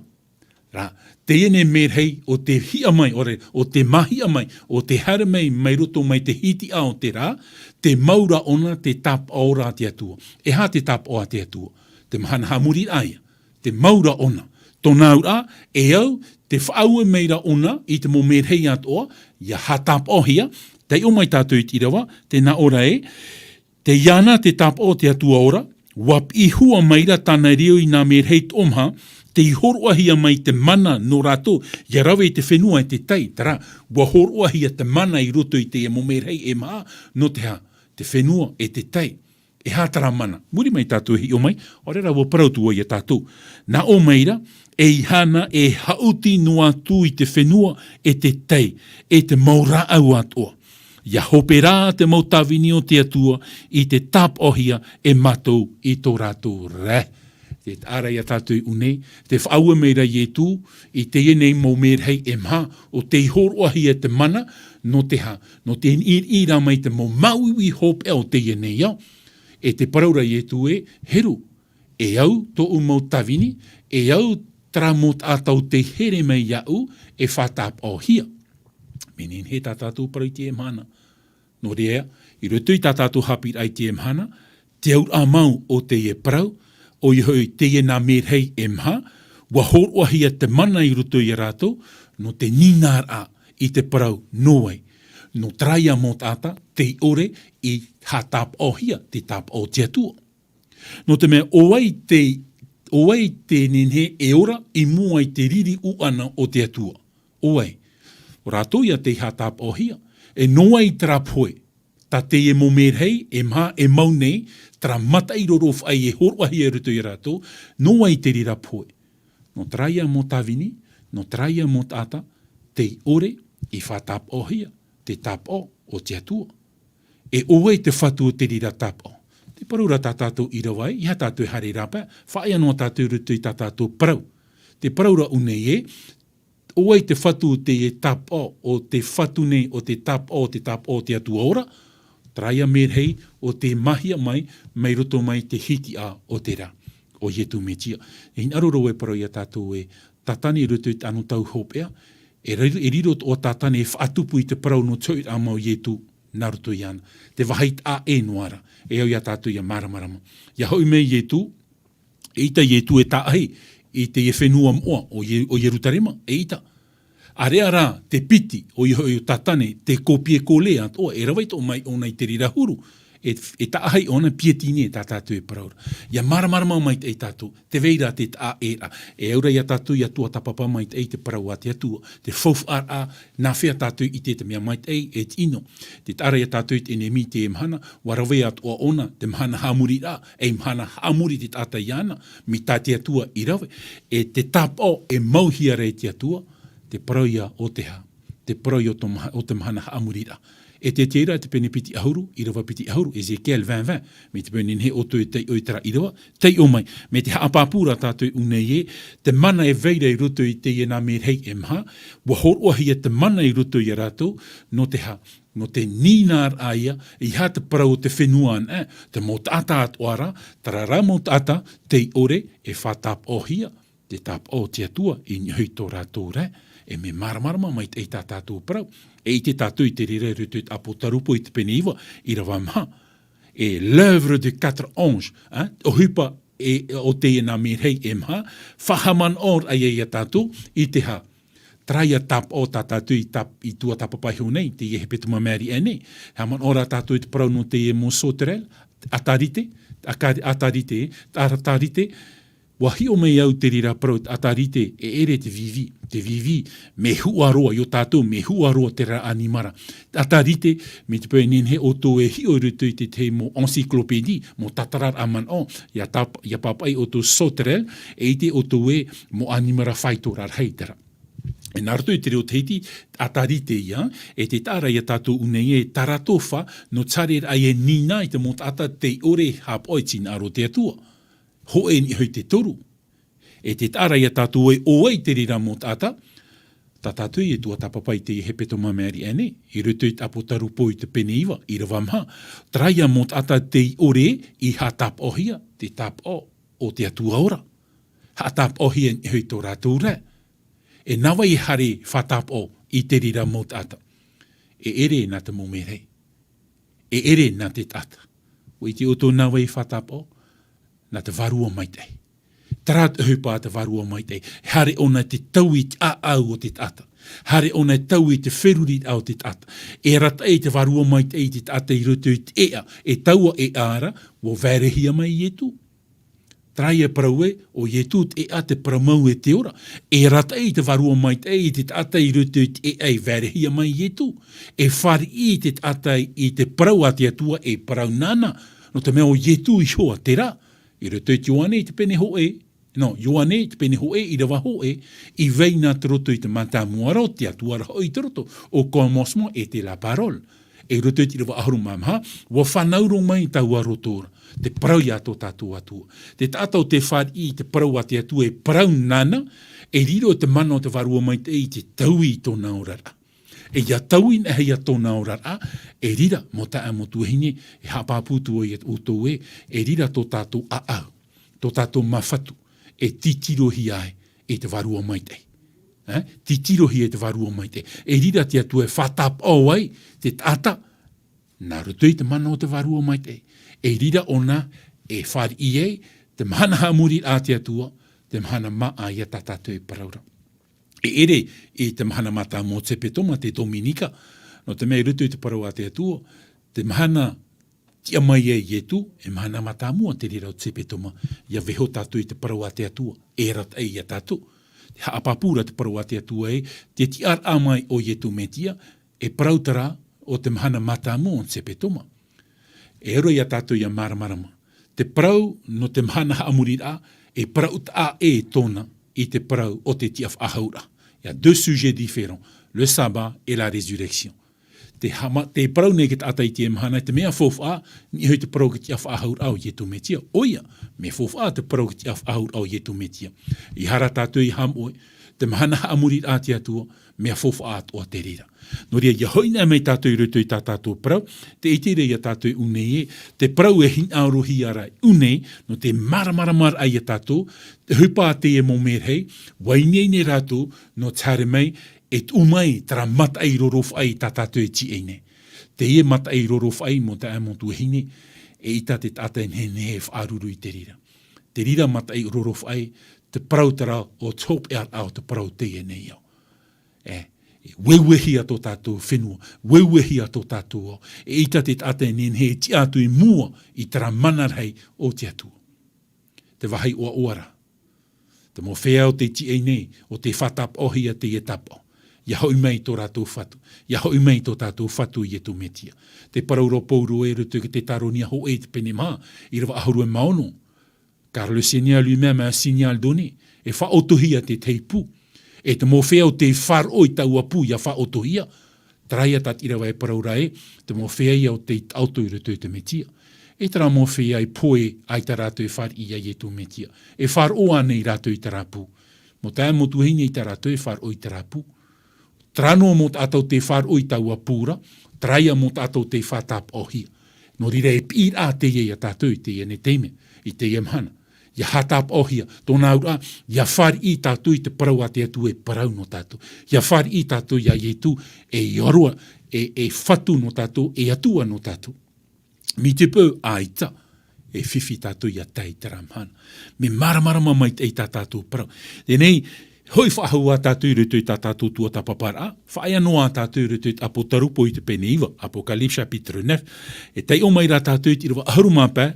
Rā, teie nei mērahi ʻo tē hiʻa mai, ʻore, ʻo tē māhiʻa mai, ʻo tē haere mai, mai roto mai te hitiʻa o te rā, tē mau ra ʻōna te tāpaʻo ora a te Atua. E aha te tāpaʻo a te Atua? Te mahana haʻamoriraʻa ïa. Tē mau ra ʻōna. Tōna auraʻa, e au, tē faʻaue mai ra ʻōna i te mau mērahi atoʻa, ʻia haʻatāpaʻohia, taiʻo mai tātou i te ʻīrava, tē nā ʻō ra ē, tei iāna te tāpaʻo o te Atua ora, ʻua piʻi hua mai ra tāna reo i nā mērahi toʻomaha, tei hōroʻahia mai te mana nō rātou, ʻia rave i te fenua e te tai, terā, ʻua hōroʻahia te mana i roto i teie mau mērahi e maha, nō te aha? Te fenua e te tai. E aha terā mana? Muri mai tātou e hiʻo mai, ʻaore rā ʻua parau atu vau ia tātou. Nā ʻō mai ra, ʻeiaha e haʻuti noa atu i te fenua e te tai, e te mau rāʻau atoʻa. ʻIa hope rā te mau tāvini o te Atua i te tāpaʻohia e mātou i tō rātou rahi. Tē taʻa ra ia tātou i ʻū nei, tē faʻaue mai ra Ietu i teie nei mau mērahi e maha, ʻo tei hōroʻahia te mana, nō te aha? Nō te ʻiriʻiri ra mai te mau māuiui hopeʻa o teie nei ao. E tē parau ra Ietu ē, heru, e au tōʻu mau tāvini, e au terā mau taʻata ʻo tei here mai iāʻu e faʻatāpaʻohia. Mea nehenehe tā tātou parau i teie mahana. Nō reira, i roto i tā tātou haʻapiʻiraʻa i teie mahana, te auraʻa mau o teie parau, ʻoia hoʻi teie nā mērahi e maha, ʻua hōroʻahia te mana i roto ia rātou, nō te nīnaʻaraʻa i te parau nō vai. Nō terā ïa mau taʻata, tei ʻore i haʻatāpaʻohia te tāpaʻo o te Atua. Nō te mea, ʻo vai te, ʻo vai te nehenehe e ora i mua i te riri ʻuʻana o te Atua? ʻO vai? ʻO rātou ïa tei haʻatāpaʻohia. E nō vai terā pohe? Tā teie mau mērahi e maha, e mau nei, terā mataʻi rorofaʻi e hōroʻahia i roto ia rātou, nō vai te reira pohe? Nō terā ïa mau tāvini, nō terā ïa mau taʻata, tei ʻore i faʻatāpaʻohia te tāpaʻo o te Atua. E ʻo vai te Fatu o te reira tāpaʻo? Te parau ra tā tātou ʻīrava ē, ʻeiaha tātou e haere rāpae, faʻaea noa tātou i roto i tā tātou parau. Te parau ra ʻū nei ē, ʻo vai te Fatu o teie tāpaʻo, ʻo te Fatu nei, ʻo te tāpaʻo, ʻo te tāpaʻo o te Atua ora, terā ïa mērahi ʻo tē māhiʻa mai, mai roto mai te hitiʻa o te rā, ʻo Ietu Metia. E hinaʻaro ra vau e parau ia tātou ē, Tātane i roto i te anotau hopeʻa, e riro, e riro atoʻa Tātane e faʻatupu i te parau nō te hoʻiraʻa mau o Ietu nā roto iāna. Te vāhi taʻa ʻē noa ra, e au ia tātou ʻia māramarama. ʻIa hoʻi mai Ietu, eʻita Ietu e taʻahi i teie fenua moʻa ʻo Ie-, ʻo Ierutarema, eʻita. ʻĀreʻa rā te piti, ʻoia hoʻi ʻo Tātane, te copier-coller atoʻa, e rave atoʻa mai ʻōna i te reira huru, e, e taʻahi ʻōna, piétiner tā tātou e parau ra. ʻIa māramarama maitaʻi tātou, tē vai ra te taʻa ʻē ra, e au ra ia tātou ʻia tuatāpapa maitaʻi i te parau a te Atua, te faufaʻaraʻa, nā hea tātou i ʻite te mea maitaʻi e te ʻino. Tē taʻa ra ia tātou i te ʻenemi i teie mahana, ʻua rave atoʻa ʻōna, te mahana haʻamoriraʻa, ei mahana haʻamori te taʻata iāna, mai tā te Atua i rave, e te tāpaʻo e mauhia ra e te Atua, te parau ïa ʻo te aha? te parau o te maha-, o te mahana haʻamoriraʻa. E te tērā te pene piti ʻahuru, ʻīrava piti ʻahuru, Ezekiel vingt vingt, mai te peu e nehenehe ʻoutou e taiʻo i terā ʻīrava, taiʻo mai, mai te haʻapāpū rā tātou i ʻō nei ē, te mana e vai ra i roto i teie nā mērahi e maha, ʻua hōroʻahia te mana i roto ia rātou, nō te hā, nō te nīnāraʻa ia, ʻeiaha te parau o te fenua anaʻe, te mau taʻata atoʻa ra, terā rā mau taʻata, tei ʻore e faʻatāpaʻohia, te tāpaʻo o te Atua i niʻa i tō rātou ra, e mea māramarama maitaʻi tā tātou parau. E ʻite tātou i te reira i roto i te ʻĀpōtarupo i te pene iva, ʻīrava maha. E l'œuvre de quatre anges, hein, ʻohipa e, o teie nā mērahi e maha, faʻahaʻamanaʻo ra ia ia tātou i te hā. Terā ia tāpaʻo tā tātou i tā-, i tuatāpapa iho nei, teie hepetoma Marie Aînée. Haʻamanaʻo rā tātou i te parau nō teie mau sauterelles, ʻatarite, aka-, ʻatarite, ʻatarite, ʻUa hiʻo mai au te reira parau ʻatarite, e ʻere te vīvī, te vīvī, mea huʻa roa, i ō tātou, mea huʻa roa terā ʻanimara. ʻAtarite, mai te peu e nehenehe ʻoutou e hiʻo i roto i te tahi mau encyclopédie, mau tātararaʻa manaʻo, ʻia tāp-, ʻia pāpaʻi ʻoutou sauterelles, e ʻite ʻoutou ē, mau ʻanimara faito rarahi terā. E nā roto i te reo Tahiti, ʻatarite ia, e te taʻa ra ia tātou i ʻō nei ē, taratōfa, nō te haereraʻa e nīnā i te mau taʻata tei ʻore e haʻapaʻo i te hinaʻaro o te Atua. Hōʻē i niʻa i te toru. E te taʻa ra ia tātou e ʻō ai i te reira mau taʻata, tā tātou e tuatāpapa i te hepetoma Marie Aînée, i roto i te ʻĀpōtarupo i te pene iva, ʻīrava maha, terā ia mau taʻata tei ʻore i haʻatāpaʻohia, te tāpaʻo o te Atua ora. Haʻatāpaʻohia i niʻa i tō rātou ra. E nā vai e haere faʻatāpaʻo i te reira mau taʻata? E ʻere nā te mau mērahi. E ʻere nā te taʻata. ʻUa ʻite ʻoutou nā vai e faʻatāpaʻo? Nā te Vārua Maitaʻi. Terā te ʻohipa a te Vārua Maitaʻi. Haere ʻōna e taui i te ʻāʻau o te taʻata. Haere ʻōna e taui i te feruriraʻa o te taʻata. E arataʻi te Vārua Maitaʻi i te taʻata i roto i te ʻēʻa. E taua ʻēʻa ra, ʻua vaerehia mai Ietu. Terā ia parau ē, ʻo Ietu te ʻēʻa, te parau mau e te ora. E arataʻi te Vārua Maitaʻi i te taʻata i roto i te ʻēʻa e vaerehia mai Ietu. E fāriʻi te taʻata i te parau a te Atua, e parau nāna. Nō te mea ʻo Ietu iho ā terā. I roto i te Ioane i te pene hōʻē, nō, Ioane i te pene hōʻē, ʻīrava hōʻē, i vai nā te roto i te mātāmua ra, ʻo te Atua ra hoʻi i te roto, au commencement était la parole. E i roto i te ʻīrava ʻahuru mā maha, ʻua fānau roa mai i taua roto ra, te parau ia tō tātou Atua. Te taʻata ʻo tē fāriʻi i te parau a te Atua, e parau nāna, e riro te mana o te Vārua Maitaʻi i te taui i tōna oraraʻa. E ʻia taui anaʻe ia tōna oraraʻa, e riro, mau taeaʻe, mau tuahine, e haʻapāpū atu ai ʻoutou ē, e riro tō tātou ʻāʻau, tō tātou māfatu, e titirohia ai e te Vārua Maitaʻi. Eh? Titirohia e te Vārua Maitaʻi. E riro te Atua e faʻatāpaʻo ai te taʻata, nā roto i te mana o te Vārua Maitaʻi. E riro ʻōna e fāriʻi ai te mahana haʻamoriraʻa a te Atua, te mahana māʻa ia tā tātou e parau ra. E ʻere i te mahana mātāmua o te hepetoma, te Dominica, nō te mea i roto i te parau a te Atua, te mahana tiʻa mai ai Ietu, e mahana mātāmua te reira o te hepetoma, ʻia vaiiho tātou i te parau a te Atua, e arataʻi ia tātou. Te haʻapāpū ra te parau a te Atua ē, te tiʻaraʻa mai o Ietu Metia, e parau terā o te mahana mātāmua o te hepetoma. E ʻere ia tātou ʻia māramarama. Te parau nō te mahana haʻamoriraʻa, e parau taʻa ʻē tōna i te parau o te tiʻafaʻahouraʻa. Il y a deux sujets différents, le sabbat et la résurrection. Te hama-, tē parau nei te taʻata i te mahana, te mea faufaʻa, i niʻa i te parau o te tiʻafaʻahouraʻa o Ietu Metia. ʻOia, mea faufaʻa te parau o te tiʻafaʻahouraʻa o Ietu Metia. ʻEiaha rā tātou e haʻamoʻe, te mahana haʻamoriraʻa a te Atua, mea faufaʻa atoʻa te reira. Nō reira, ʻia hoʻi anaʻe mai tātou i roto i tā tātou parau, tē ʻite ra ia tātou i ʻō nei ē, te parau e hinaʻarohia ra i ʻō nei, nō te māramaramaraʻa ia tātou, te ʻohipa a teie mau mērahi, ʻua ineine rātou, nō te haere mai, e tuʻu mai terā mataʻi rorofaʻi tā tātou e tīaʻi nei. Teie mataʻi rorofaʻi, mau taeaʻe, mau tuahine, eʻita te taʻata e nehenehe e faʻaruru i te reira. Te reira mataʻi rorofaʻi, te parau terā o te hopeʻaraʻa o te parau teie nei ao. E, e ueuehia tō tātou fenua, ueuehia tō tātou ao. Eʻita te taʻata e nehenehe e tiʻa atu i mua i terā mana rahi o te Atua. Te vāhi ʻoaʻoa ra. Te mau feiā ʻo tē tīaʻi nei, ʻo tē faʻatāpaʻohia teie tāpaʻo. ʻIa hoʻi mai tō rātou Fatu. ʻIa hoʻi mai tō tātou Fatu Ietu Metia. Tē parau ra Pauro i roto i te Tetaronia hōʻē i te pene maha, ʻīrava ʻahuru e mā ono. Car le Seigneur lui-même a un signal donné. E faʻaʻotohia te tahi pū. E te mau feiā ʻo tē faʻaroʻo i taua pū ʻia faʻaʻotohia. Terā ïa tā te ʻīrava e parau ra ē, te mau feiā ïa ʻo tē taʻoto i roto i te Mesia. E terā mau feiā e pohe ai tā rātou e fāriʻi iā Ietu Mesia. E faʻaroʻo ānei rātou i terā pū? Mau taeaʻe, mau tuahine, ʻaita rātou e faʻaroʻo i terā pū. Terā noa mau taʻata ʻo tē faʻaroʻo i taua pū ra, terā ïa mau taʻata ʻo tē faʻatāpaʻohia. Nō reira e piʻiraʻa teie iā tātou i teie nei taime, i teie mahana. ʻIa haʻatāpaʻohia, tōna auraʻa, ʻia fāriʻi tātou i te parau a te Atua e parau nō tātou. ʻIa fāriʻi tātou iā Ietu, e ʻoroa, e, e Fatu nō tātou, e Atua nō tātou. Mai te peu, ʻaita, e fifi tātou ʻia tae i terā mahana. Mea māramarama maitaʻi tā tātou parau. Teie nei, hoʻi faʻahou ā tātou i roto i tā tātou tuatāpaparaʻa, faʻaea noa ā tātou i roto i te ʻApotarupo i te pene iva, Apocalypse chapitre neuf, e taiʻo mai ra tātou i te ʻīrava ʻahuru mā pae,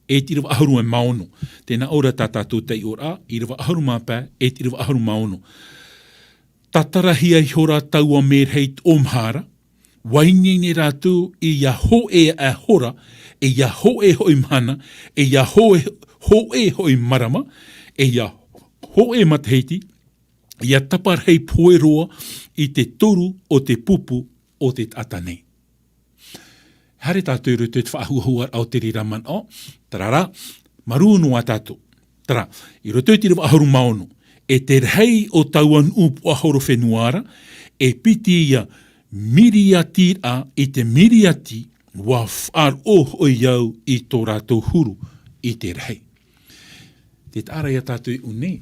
e te ʻīrava ʻahuru mā ono. Tē nā ʻō ra tā tātou taiʻoraʻa, ʻīrava ʻahuru mā pae, e te ʻīrava ʻahuru mā ono. Tatarahia ihora taua mērahi toʻomaha ra, ʻua ineine rātou ʻia hōʻē ā hora, e ʻia hōʻē hoʻi mahana, e ʻia hōʻē, hōʻē hoʻi marama, e ʻia hōʻē matahiti, ʻia taparahi pohe roa i te toru o te pupu o te taʻata nei. Haere tātou i roto i te faʻahuahuaraʻa o te reira manaʻo, terā rā, marū noa tātou. Terā, i roto i te ʻīrava ʻahuru mā ono, e te rahi o taua nuʻu puaʻahorofenua ra, e piti ïa miriatiraʻa i te miriati, ʻua faʻaroʻo hoʻi au i tō rātou huru i te rahi. Tē taʻa ra iā tātou i ʻō nei,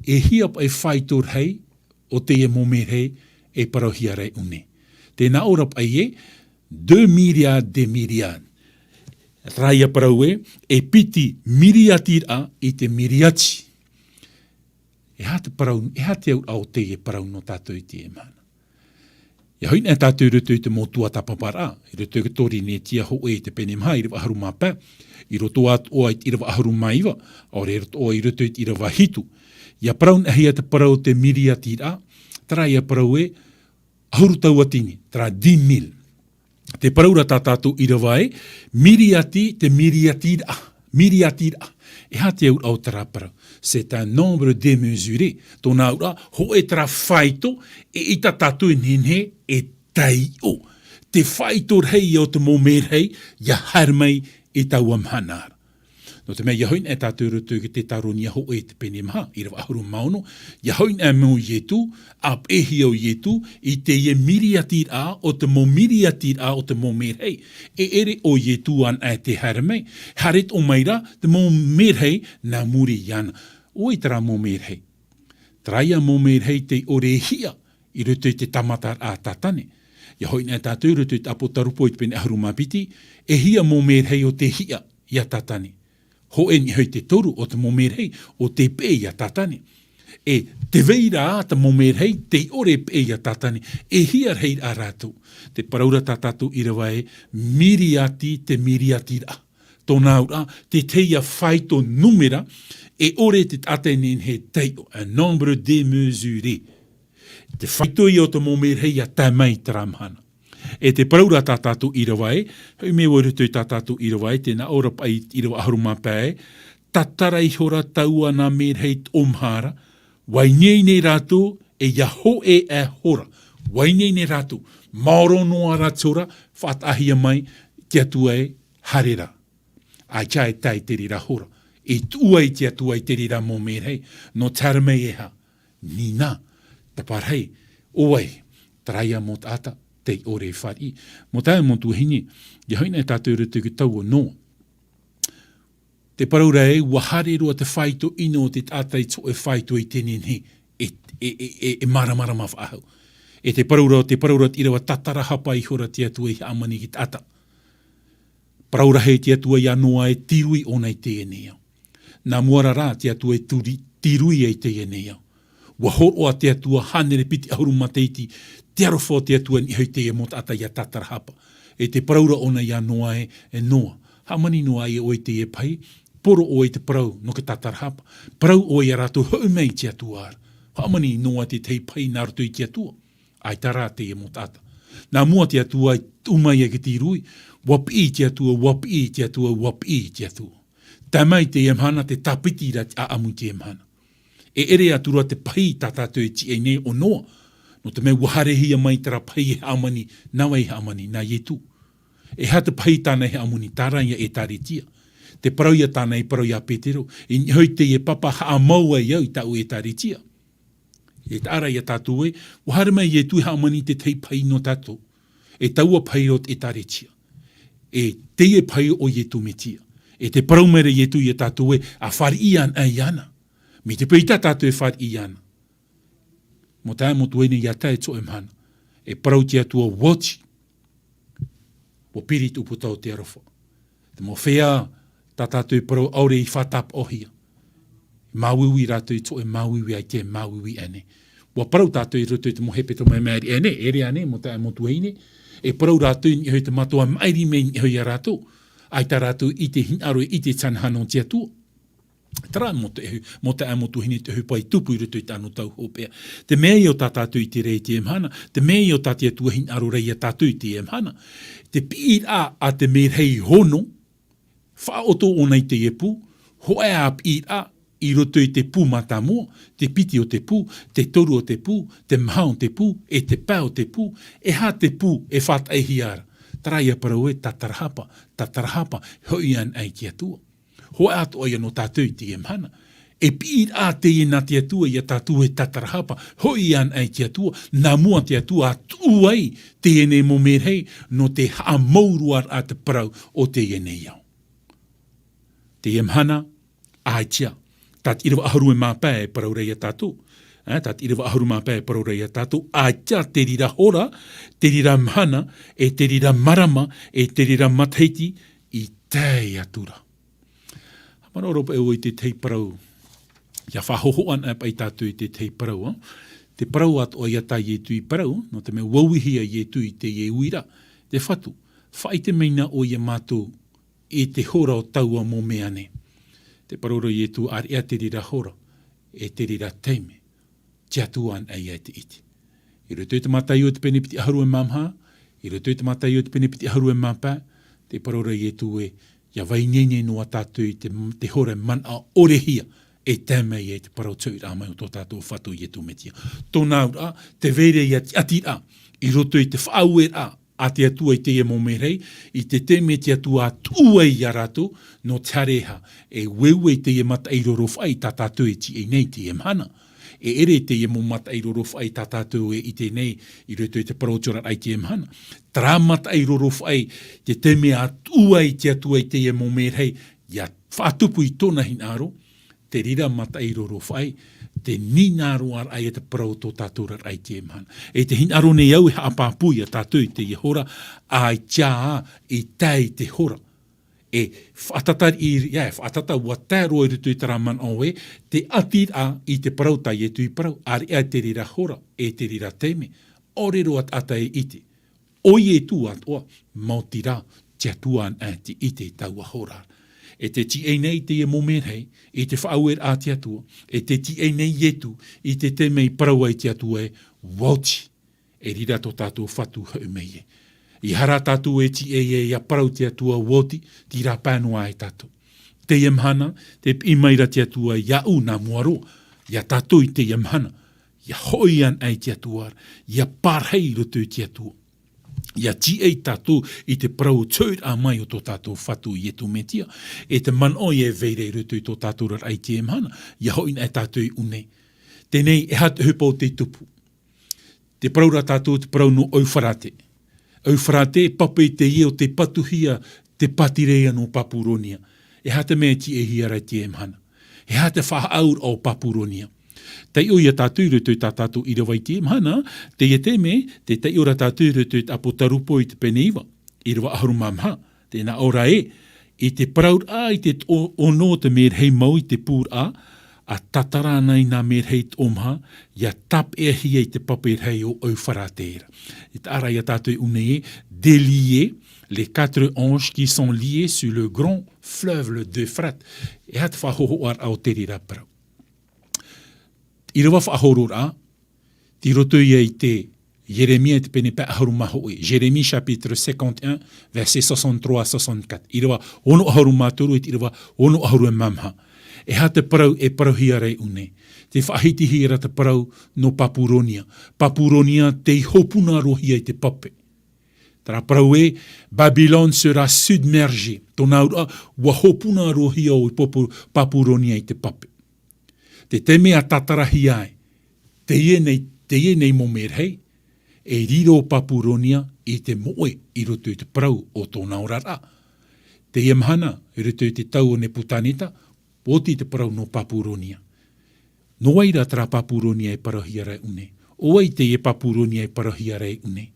e hia paʻi fāito rahi o teie mau mērahi e parauhia ra i ʻō nei. Tē nā ʻō ra paʻi ē, deux milliards de milliards. Terā ïa parau ē, e piti miriatiraʻa i te miriati. E aha te parau, e aha te auraʻa o teie parau nō tātou i teie mahana? ʻIa hoʻi na tātou i roto i te mau tuatāpaparaʻa, i roto i te Torinetia hōʻē i te pene maha, ʻīrava ʻahuru mā pae, i roto atoʻa i te ʻīrava ʻahuru mā iva, ʻaore rā atoʻa i roto i te ʻīrava hitu. ʻIa parau na hia te parau o te miriatiraʻa, terā ïa parau ē, ʻahuru tauatini, terā dix mille. Tē parau ra tā tātou ʻīrava ē, miriati, te miriatiraʻa, miriatiraʻa. E aha te auraʻa o terā parau? C'est un nombre démesuré. Tōna auraʻa, hōʻē terā fāito, e ʻaita tātou e nehenehe e taiʻo. Te fāito rahi ïa o te mau mērahi, ʻia haere mai i taua mahana ra. Nō te mea, ʻia hoʻi na tātou i roto i te Tetaronia hōʻē i te pene maha, ʻīrava ʻahuru mā ono, ʻia hoʻi na mai ʻo Ietu, ʻa peʻehia ʻo Ietu, i teie miriatiraʻa, o te mau miriatiraʻa, o te mau mērahi. E ʻere ʻo Ietu anaʻe tē haere mai, haere atoʻa mai ra, te mau mērahi nā muri iāna. ʻO vai terā mau mērahi? Terā ïa mau mērahi tei ʻore e hiʻa, i roto i te tāmataraʻa a Tātane. ʻIa hoʻi na tātou i roto i te ʻApotarupo i te pene ʻahuru mā piti, e hia mau mērahi ʻo tē hiʻa iā Tātane. Hōʻē niʻa i te toru o te mau mērahi ʻo tē peʻe iā Tātane. E tē vai ra te mau mērahi tei ʻore e peʻe iā Tātane, e hia rahi rā rātou. Tē parau ra tā tātou ʻīrava ē, miriati te miriatiraʻa. Tōna auraʻa, te tahi ïa fāito nūmera, e ʻore te taʻata e nehenehe e taiʻo, un nombre démesuré. Te fāito ïa o te mau mērahi ʻia tae mai i terā mahana. E tē parau ra tā tātou ʻīrava ē, hoʻi mai vau i roto i tā tātou ʻīrava ē, tē nā ʻō ra paʻi ʻīrava ʻahuru mā pae, tatara ihora taua nā mērahi toʻomaha ra, ʻua ineine rātou, e ʻia hōʻē ā hora. ʻUa ineine rātou, maoro noa rātou ra, faʻataʻahia mai, te Atua ē, haere rā. ʻAita e tae i te reira hora. E tuʻu ai te Atua i te reira mau mērahi, nō te haere mai e aha? Nina, taparahi, ʻo vai, terā ïa mau taʻata, tei ʻore e fāriʻi. Mau taeaʻe, mau tuahine, ʻia hoʻi na tātou i roto i te tau o Noa. Tē parau ra ē, ʻua haere roa te fāito ʻino o te taʻata i te hōʻē fāito i te nehenehe, e, e, e, e, e māramarama faʻahou. E tē parau ra, tē parau ra te ʻīrava, tatarahapa ihora te Atua i hāmani i te taʻata. Parau rahi te Atua iā Noa ē, tīrui ʻōna i teie nei ao. Nā mua ra rā te Atua e turi-, tīrui ai i teie nei ao. ʻUa hōroʻa te Atua hānere piti ʻahuru matahiti, te aroha o te Atua i niʻa i teie mau taʻata ʻia tatarahapa. E tē parau ra ʻōna iā Noa ē, e Noa, hāmani noa ʻoe i teie pahi, poro ʻoe i te parau nō te tatarahapa. Parau ʻoe iā rātou, hoʻi mai i te Atua ra. Hāmani noa te tahi pahi nā roto i te Atua. ʻAita rā teie mau taʻata. Nā mua te Atua i tuʻu mai ai te tīrui, ʻua piʻi te Atua, ʻua piʻi te Atua, ʻua piʻi te Atua. Tae mai teie mahana, tē tāpiti ra te ʻāʻamu i teie mahana. E ʻere atu ra te pahī tā tātou e tīaʻi nei ʻo Noa. Nō te mea ua haerehia mai terā pahī e hāmani, nā vai e hāmani, nā Ietu. E aha te pahī tāna e hāmani, terā ia ʻētāretia. Te parau ia tāna i parau ia Petero, i niʻa hoʻi teie papa haʻamau ai au i tāʻu ʻētāretia. E taʻa ra ia tātou ē, ua haere mai Ietu e hāmani i te tahi pahī nō tātou. E taua pahī roa te ʻētāretia. E teie pahī ʻo Ietu Metia. E tē parau mai ra Ietu ia tātou ē, ʻa fāriʻi anaʻe iāna. Mai te peu ïa tā tātou e fāriʻi iāna. Mau taeaʻe, mau tuahine, ʻia tae i te hōʻē mahana. E parau te Atua, ʻua oti. ʻUa piri te ʻūputa o te aroha. Te mau feiā, tā tātou e parau ʻaore i faʻatapaʻohia. Māuiui rātou i te hōʻē māuiui ʻaita e māuiui aʻe nei. ʻUa parau tātou i roto i te mau hepetoma e mea riʻi aʻe nei, ʻere ānei, mau taeaʻe, mau tuahine. E parau rātou i niʻa hoʻi te Metua e maʻiri mai i niʻa hoʻi ia rātou. ʻAita rātou i ʻite hinaʻaro, i ʻite te anahana o te Atua. Terā, mau taeaʻe, mau taeaʻe, mau tuahine, te ʻohipa i tupu i roto i te anotau hopeʻa. Te mea ïa ʻo tā tātou i ʻite ra i teie mahana, te mea ïa ʻo tā te Atua e hinaʻaro ra ia tātou i teie mahana. Te piʻiraʻa a te mērahi i hono, faʻaʻoto ʻōna i teie pū, hōʻē ā piʻiraʻa i roto i te pū mātāmua, te piti o te pū, te toru o te pū, te maha o te pū, e te pae o te pū, e aha te pū e faʻataʻehia ra. Terā ïa parau ē, tatarahapa, tatarahapa, hoʻi anaʻe i te Atua. Hōʻē atoʻa ïa nō tātou i teie mahana. E piʻiraʻa teie nā te Atua ia tātou e tatarahapa, hoʻi anaʻe i te Atua, nā mua te Atua ʻa tuʻu ai teie nei mau mērahi, nō te haʻamauruaraʻa te parau o teie nei ao. Teie mahana, ʻaita. Tā te ʻīrava ʻahuru e mā pae e parau ra ia tātou. Eh, tā te ʻīrava ʻahuru mā pae e parau ra ia tātou. ʻAita te reira hora, te reira mahana, e te reira marama, e te reira matahiti, i tae atu ra. Haʻamanaʻo roa paʻi ʻoe i te tahi parau. ʻIa faʻahōhoʻa anaʻe paʻi tātou i te tahi parau, ā. Te parau atoʻa ïa tā Ietu i parau, nō te mea ʻua uihia Ietu i teie uiraʻa. Te Fatu, faʻaʻite mai na ʻoe ia mātou i te hora o taua mau mea nei. Tē parau ra Ietu, ʻāreʻa te reira hora, e te reira taime, te Atua anaʻe ïa e te ʻite. I roto i te Mataio te pene piti ʻahuru e mā maha, i roto i te Mataio te pene piti ʻahuru e mā pae, tē parau ra Ietu ē, ʻia vai ineine noa tātou i te, te hora e manaʻo ʻore hia, e tae mai ai te parau tauiraʻa mai o tō tātou Fatu Ietu Metia. Tōna auraʻa, tē vai ra ïa te ʻatiraʻa, i roto i te faʻaueraʻa a te Atua i teie mau mērahi, i te taime te Atua ʻa tuʻu ai ia rātou, nō te haere e aha, e ueue i teie mataʻi rorofaʻi tā tātou e tīaʻi nei i teie mahana. E ʻere teie mau mataʻi rorofaʻi tā tātou e ʻite nei, i roto i te parau atoʻa ra i teie mahana. Terā mataʻi rorofaʻi, te taime ʻa tuʻu ai te Atua i teie mau mērahi, ʻia faʻatupu i tōna hinaʻaro, te reira mataʻi rorofaʻi, tē hinaʻaroraʻa ïa te parau o tō tātou oraraʻa i teie mahana. E tē hinaʻaro nei au e haʻapāpū ia tātou i teie hora, ʻaita ā, i tae i te hora. E faʻatatari, ʻia, e faʻatata ʻua tae roa i roto i terā manaʻo ē, te ʻatiraʻa i te parau tā Ietu i parau, ʻāreʻa te reira hora, e te reira taime, ʻaore roa taʻata e ʻite. ʻO Ietu atoʻa, maoti rā, te Atua anaʻe te ʻite i taua hora. E tē tīaʻi nei i teie mau mērahi, i te faʻaueraʻa a te Atua, e tē tīaʻi nei Ietu, i te taime i parau ai te Atua ē, ʻua oti, e reira tō tātou Fatu hoʻi mai ē. ʻEiaha rā tātou e tīaʻi ē, ʻia parau te Atua ʻua oti, terā pae noa ē tātou. Teie mahana, tē piʻi mai ra te Atua iāʻu nā mua roa, ia tātou i teie mahana, ʻia hoʻi anaʻe i te Atua, ʻia parahi i roto i te Atua. ʻIa tīaʻi tātou i te parau tauiraʻa mai o tō tātou Fatu Ietu Metia, e te manaʻo ïa e vai ra i roto i tō tātou oraraʻa i teie mahana, ʻia hoʻi anaʻe tātou i ʻō nei. Teie nei, e aha te ʻohipa o tei tupu. Tē parau ra tātou te parau nō Eufirate. Eufirate, pape teie o tei patuhia te pātireia nō Papuronia. E aha te mea e tīaʻihia ra i teie mahana. E aha te faʻaʻauraʻa o Papuronia. Taiʻo ïa tātou i roto i tā tātou ʻīrava i teie mahana, teie taime, tē taiʻo ra tātou i roto i te Apotarupo i te pene iva, ʻīrava ʻahuru mā maha, tē nā ʻō ra ē, i te parauraʻa i te toʻono o te mērahi mau i te pūraʻa, ʻa tatara ana i nā mērahi toʻomaha, ʻia tāpeʻahia i te pape rahi o Eufirate ra. E taʻa ra ia tātou i ʻō nei ē, délier les quatre anges qui sont liés sur le grand fleuve, le d'Euphrate. E aha te faʻahōhoʻaraʻa o te reira parau. ʻĪrava faʻahororaʻa, tei roto ïa i te Ieremia i te pene pae ʻahuru mā hōʻē. Jérémie chapitre cinquante et un, verset soixante-trois à soixante-quatre. ʻĪrava ono ʻahuru mā toru, e te ʻīrava ono ʻahuru e mā maha. E aha te parau e parauhia ra i ʻū nei? Tē faʻahitihia ra te parau nō Papuronia. Papuronia tei hopuna roa hia i te pape. Terā parau ē, Babylone sera submergée. Tōna auraʻa, ʻua hopuna roa hia ʻo Papu-, Papuronia i te pape. Te taime a tātarahia ai, teie nei, teie nei mau merahi, e riro Papuronia i te moʻe i roto i te parau o tōna oraraʻa. Teie mahana, i roto i te tau o Nepukaneta, ʻua oti te parau nō Papuronia. Nō vai ra terā Papuronia e parauhia ra i ʻū nei? ʻO vai teie Papuronia e parauhia ra i ʻū nei?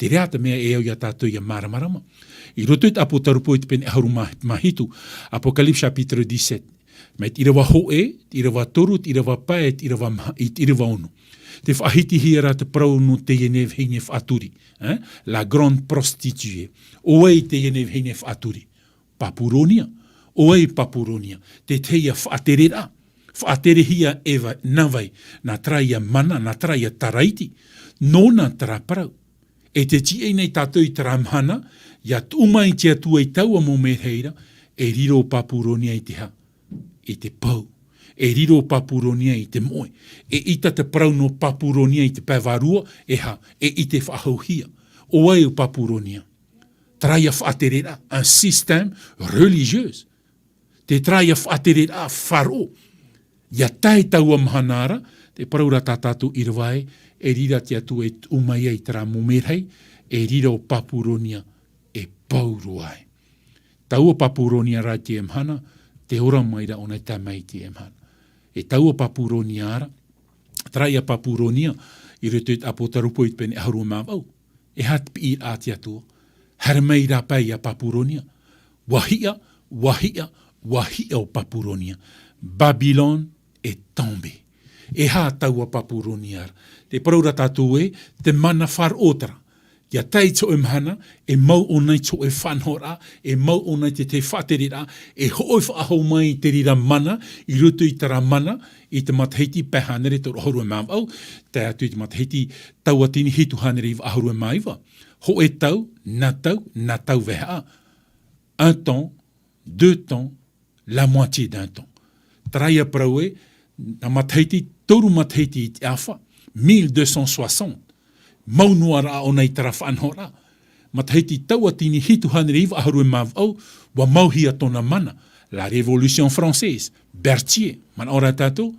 Terā te mea e au ia tātou ʻia māramarama. I roto i te ʻApotarupo i te pene ʻahuru mā, mā hitu, Apocalypse chapitre dix-sept. Mai te ʻīrava hōʻē, te ʻīrava toru, te ʻīrava pae, te ʻīrava maha-, i te ʻīrava ono. Tē faʻahitihia ra te parau nō teie nei vahine faʻaturi, eh? La grande prostituée. ʻO vai teie nei vahine faʻaturi? Papuronia. ʻO vai Papuronia? Te tahi ïa faʻatereraʻa. Faʻaterehia e vai, nā vai, nā terā ïa mana, nā terā ïa taraiti. Nōna terā parau. E tē tīaʻi nei tātou i terā mahana, ʻia tuʻu mai te Atua i taua mau merahi ra, e riro Papuronia i te aha? I te pou. E riro Papuronia i te moʻe. E ʻita te parau nō Papuronia i te pae vārua, e aha? E ʻite faʻahouhia. ʻO vai ʻo Papuronia? Terā ïa faʻatereraʻa, un système religieux. Te terā ïa faʻatereraʻa faʻaroʻo. ʻIa tae taua mahana ra, tē parau ra tā tātou ʻīrava ē, e riro te Atua e tuʻu mai ai terā mau merahi, e riro Papuronia e pou roa ai. Taua Papuronia ra i teie mahana, tē ora mai ra ʻōna i tae mai i teie mahana. E taua Papuronia ra, terā ïa Papuronia, i roto i te ʻApotarupo i te pene ʻahuru mā vaʻu. E aha te piʻiraʻa a te Atua? Haere mai rāpae ïa Papuronia. ʻUa hiʻa, ʻua hiʻa, ʻua hiʻa ʻo Papuronia. Babylone est tombée. E aha taua Papuronia ra? Tē parau ra tātou ē, te mana faʻaroʻo terā. ʻIa tae i te hōʻē mahana, e mau ʻōna i te hōʻē faʻanahoraʻa, e mau ʻōna i te, te faʻatereraʻa, e hoʻi faʻahou mai i te reira mana, i roto i terā mana, i te matahiti pae hānere toru ʻahuru mā vaʻu, tae atu i te matahiti tauatini hitu hānere iva ʻahuru mā iva. Hōʻē tau, nā tau, nā tau vaehaʻa. Un temps, deux temps, la moitié d'un temps. Terā ïa parau ē, nā matahiti, toru matahiti i te ʻāfa, mille deux cent soixante. Mau noa rā ʻōna i terā faʻanahoraʻa. Matahiti tauatini hitu hānere iva ʻahuru mā vaʻu, ʻua mauhia tōna mana. La Révolution française, Berthier, manaʻo ra tātou,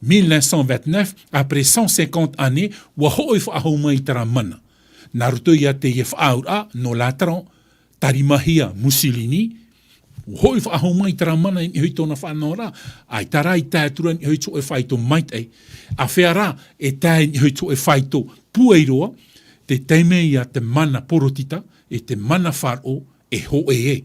mille neuf cent vingt-neuf, après cent cinquante années, ʻua hoʻi faʻahou mai terā mana. Nā roto ïa teie faʻaauraʻa, nō Latran, tarimahia Mussolini, ʻua hoʻi faʻahou mai terā mana i niʻa i tōna faʻanahoraʻa, ʻaita rā i tae atu ra i niʻa i te hōʻē faito maitaʻi, āfea rā e tae i niʻa i te hōʻē faito pūai roa, te taime ïa te mana porotita, e te mana faʻaroʻo, e hōʻē ai.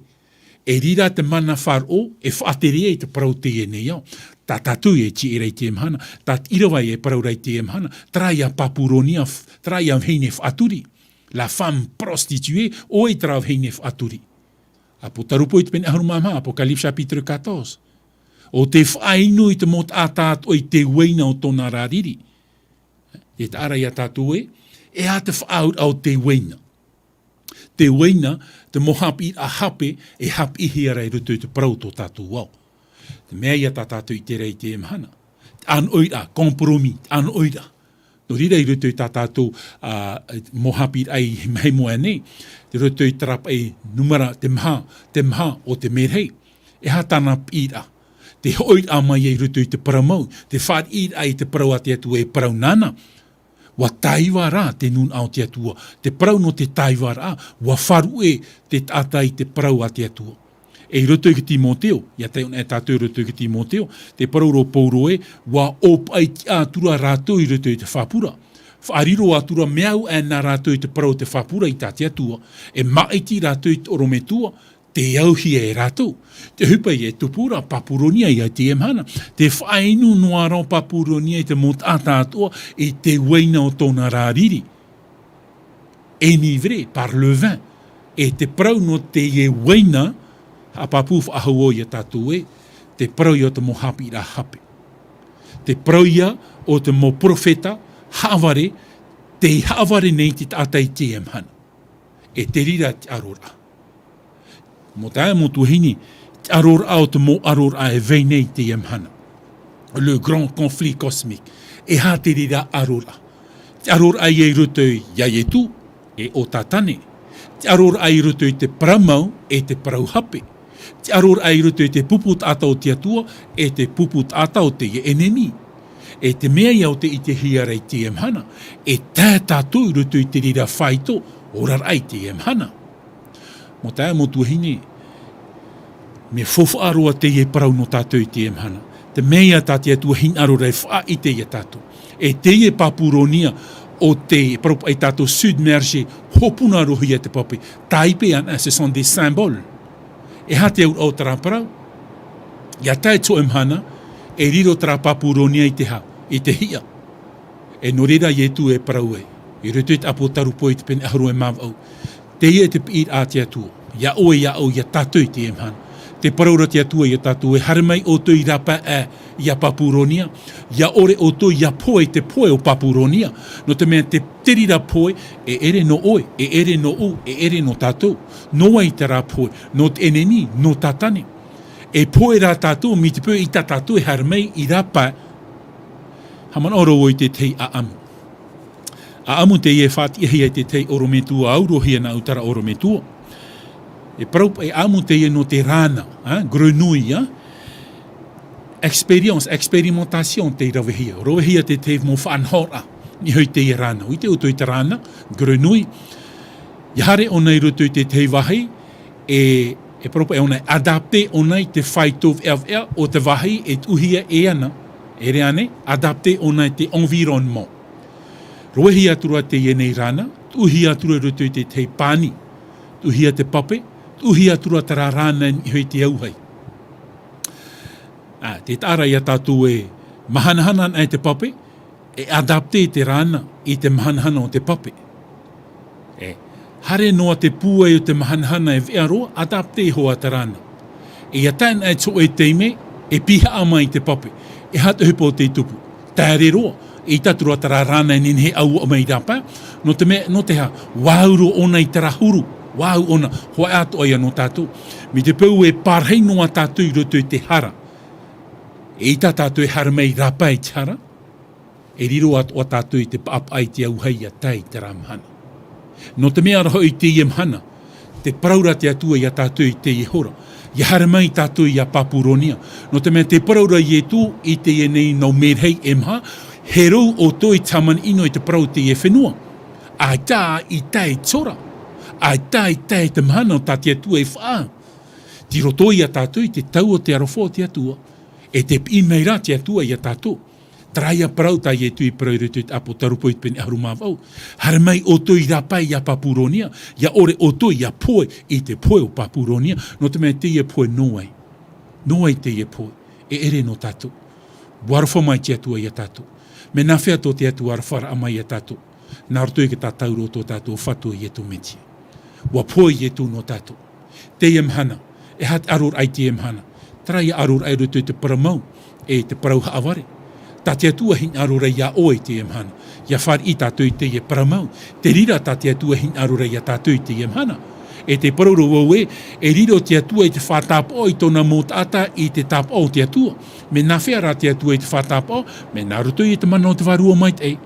E riro te mana faʻaroʻo, e faʻatere ai te parau teie nei ao. Tā tātou e tīaʻi ra i teie mahana, tā te ʻīrava e parau ra i teie mahana, terā ïa Papuronia, terā ïa vahine faʻaturi. La femme prostituée, ʻo vai terā vahine faʻaturi? ʻApotarupo i te pene ʻahuru mā maha, Apocalypse chapitre quatorze. ʻO tē faʻainu i te mau taʻata atoʻa i te uaina o tōna rariri. E taʻa ra ia tātou ē, e aha te faʻaauraʻa o te uaina? Te uaina, te mau haʻapiʻiraʻa hape, e haʻapiʻihia ra i roto i te parau o tō tātou ao. Te mea ïa tā tātou i ʻite ra i teie mahana. Te ʻānoʻiraʻa, compromis, te ʻānoʻiraʻa. Nō reira i roto i tā tātou, ā, mau haʻapiʻiraʻa i hehemo aʻe nei, i roto i terā paʻi nūmera, te maha, te maha o te merahi. E aha tāna piʻiraʻa? Te hoʻiraʻa mai ai i roto i te parau mau, te fāriʻiraʻa i te parau a te Atua e parau nāna. ʻUa tāiva rā te nūnaʻa o te Atua, te parau nō te tāivaraʻa, ʻua faʻaruʻe te taʻata i te parau a te Atua. E i roto i te Timoteo, ʻia tae ʻōna e tātou i roto i te Timoteo, tē parau ra ʻo Paulo ē, ʻua ʻōpaʻi tiʻa atu ra rātou i roto i te faʻapura. Faʻariro atu ra mea au aʻe nā rātou i te parau o te faʻapura i tā te Atua, e māʻiti rātou i te ʻorometua, tē auhia e rātou. Te ʻohipa ïa e tupu ra, Papuronia ïa i teie mahana. Tē faʻainu noa ra ʻo Papuronia i te mau taʻata atoʻa, i te uaina o tōna rariri. Enivré par le vin. E te parau nō teie uaina, haʻapāpū faʻahou ia tātou ē, te parau ïa o te mau haʻapiʻiraʻa hape. Te parau ïa o te mau perofeta, haʻavare, tei haʻavare nei te taʻata i teie mahana. E te reira te ʻaroraʻa. Mau taeaʻe, mau tuahine, Aroraʻa o te mau aroraʻa e vai nei i teie mahana. Le grand conflit cosmique. E aha te reira aroraʻa? Te aroraʻa ia i roto iā Ietu, e ʻo Tātane. Te aroraʻa i roto i te parau mau, e te parau hape. Te aroraʻa i roto i te pupu taʻata o te Atua, e te pupu taʻata o teie ʻenemi. E te mea ia o te ʻitehia ra i teie mahana, e tae tātou i roto i te reira faito, oraraʻa i teie mahana. Mau taeaʻe, mau tuahine, mea faufaʻa roa teie parau nō tātou i teie mahana. Te mea ia tā te Atua hinaʻaro ra e faʻaʻite ia tātou. E teie Papuronia o te, e parau paʻi tātou submergé, hopuna roa hia te pape. Tāipe ana, ce sont des symboles. E aha te auraʻa o terā parau? Ia tae te hōʻē mahana, e riro terā Papuronia i te hā, i te hiʻa. E nō reira Ietu e parau ai, i roto i te ʻApotarupo i te pene ʻahuru e mā vaʻu. Teie te piʻiraʻa a te Atua, iā ʻoe, iā ʻu, iā tātou i teie mahana. Te parau ra te Atua iā tātou, e haere mai ʻoutou i rāpae ia Papuronia, ia ʻore ʻoutou ia pohe i te pohe o Papuronia. Nō te mea te, te reira pohe, e ʻere nō ʻoe, e ʻere nō ʻu, e ʻere nō tātou. Nō vai terā pohe? Nō te ʻenemi, nō Tātane. E pohe rā tātou, mai te peu ʻaita tātou e haere mai i rāpae. Haʻamanaʻo ra vau i te tahi ʻāʻamu. ʻĀʻamu teie e faʻatiʻahia e te tahi ʻorometua, au roa hia nā ʻu terā ʻorometua. E parau, e ʻāʻamu teie nō te rāna, hein, grenouille, hein. Expérience, expérimentation tei ravehia. Ravehia te tahi mau faʻanahoraʻa, i niʻa i teie rāna. ʻUa ʻite ʻoutou i te rāna, grenouille. Ia haere ʻōna i roto i te tahi vāhi, e, e parau paʻi ʻōna, e adapté ʻōna i te faito veʻaveʻa o te vāhi e tuʻuhia e ana, e ʻere ānei, adapté ʻōna i te environnement. Ravehia atu ra teie nei rāna, tuʻuhia atu ra i roto i te tahi pani, tuʻuhia te pape, tuʻuhia atu ra terā rāna i niʻa i te auahi. Ā, tē taʻa ra ia tātou e mahanahana ana i te pape, e adapté te rāna i te mahanahana o te pape. E, haere noa te pūai o te mahanahana e veʻa roa, adapté hoʻi te rāna. E ia tae ana i te hōʻē taime, e pihaʻa mai te pape. E aha te ʻohipa o tei tupu? Taere roa, ʻaita atu ra terā rāna e nehenehe e ʻauaʻa mai i rāpae, nō te mea, nō te aha, ʻua au roa ʻōna i terā huru, ʻua au ʻōna, hōʻē atoʻa ia nō tātou. Mai te peu e pārahi noa tātou i roto i te hara. ʻAita tātou e haere mai i rāpae i te hara, e riro atoʻa tātou i te paʻapaʻa i te auahi ʻia tae i terā mahana. Nō te mea ra hoʻi i teie mahana, tē parau ra te Atua ia tātou i teie hora. Ia haere mai tātou ia Papuronia. Nō te mea tē parau ra Ietu i teie nei nau merehei e maha, e rau ʻoutou i te hāmani ʻino i te parau o teie fenua. ʻAita i tae te hora. ʻAita i tae te mahana o tā te Atua e faʻaau. Tei roto ia tātou i te tau o te aroha o te Atua. E tē piʻi mai ra te Atua ia tātou. Terā ia parau tā Ietu i parau i roto i te ʻApotarupo i te pene ʻahuru mā vaʻu. Haere mai ʻoutou i rāpae ia Papuronia, ia ʻore ʻoutou ia pohe i te pohe o Papuronia, nō te mea teie pohe nō vai. Nō vai teie pohe, e ʻere nō tātou. ʻUa aroha mai te Atua ia tātou. Mea nāfea tō te Atua arofaraʻa mai ia tātou? Nā roto i te tātauro o tō tātou Fatu o Ietu Metia. ʻUa pohe Ietu nō tātou. Teie mahana, e aha te aroraʻa i teie mahana? Terā ia aroraʻa i roto i te parau mau, e te parau haʻavare. Tā te Atua hinaʻaro ra ia ʻoe i teie mahana. Ia fāriʻi tātou i teie parau mau. Te reira tā te Atua hinaʻaro ra ia tātou i teie mahana. E tē parau ra vau ē, e riro te Atua i te faʻatapaʻo i tōna mau taʻata i te tāpaʻo o te Atua. Mea nāfea rā te Atua i te faʻatapaʻo? Mea nā roto i te mana o te Vārua Maitaʻi.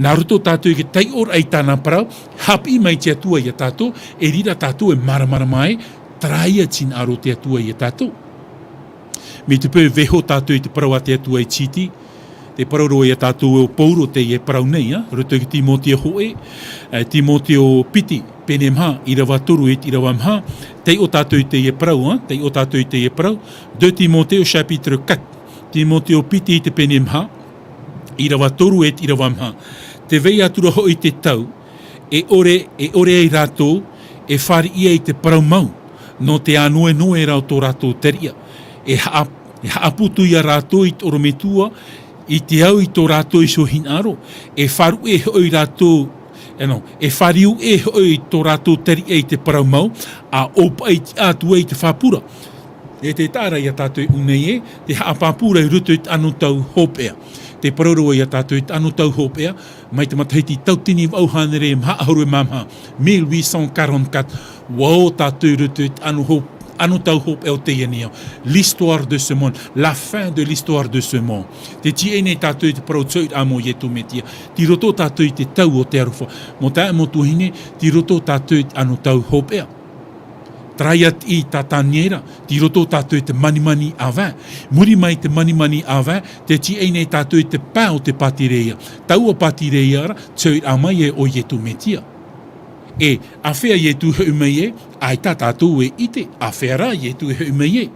Nā roto tātou i te taiʻoraʻa i tāna parau, haʻapiʻi mai te Atua ia tātou, e reira tātou e māramarama ai, terā ia te hinaʻaro o te Atua ia tātou. Mai te peu e vaiiho tātou i te parau a te Atua i te Hiti, tē parau ra ia tātou ē ʻo Pauro teie e parau nei, ā, roto i te Timoteo hōʻē, e, Timoteo piti, pene maha, ʻīrava toru e te ʻīrava maha, taiʻo tātou i teie parau, ā, taiʻo tātou i teie parau, deux Timothée au chapitre quatre, Timoteo piti i te pene maha, ʻīrava toru e te ʻīrava maha. Tē vai atu ra hoʻi te tau, e ʻore, e ʻore ai rātou, e fāriʻi ai te parau mau, nō te ānoenoe ra o tō rātou teriʻa. E haʻa-, e haʻaputu ia rātou i te ʻorometua, i te au i tō rātou iho hinaʻaro, e faʻaruʻe hoʻi rātou, e nō, e faʻariuʻe hoʻi tō rātou teriʻa i te parau mau, ʻa ʻōpaʻi atu ai i te fāpura. E tē taʻa ra ia tātou i ʻō nei ē, te haʻapāpū ra i roto i te anotau hopeʻa. Tē parau ra ia tātou i te anotau hopeʻa, mai te matahiti tauatini vaʻu hānere maha ʻahuru e mā maha, mille huit cent quarante-quatre, ʻua ō tātou i roto i te ano ho-, anotau hopeʻa o teie nei ao. L'histoire de ce monde, la fin de l'histoire de ce monde. Tē tīaʻi nei tātou i te parau tauiraʻa mau o Iesu Mesia, tei roto tātou i te tau o te aroha. Mau taeaʻe, mau tuahine, tei roto tātou i te anotau hopeʻa. Terā ia i tā Taniera, tei roto tātou i te manimani ʻāvae. Muri mai i te manimani ʻāvae, tē tīaʻi nei tātou i te pae o te pātireia. Taua pātireia ra, tauiraʻa mai e ʻo Iesu Mesia. E, āfea Iesu e hoʻi mai ai, ʻaita tātou e ʻite, āfea rā Iesu e hoʻi mai ai.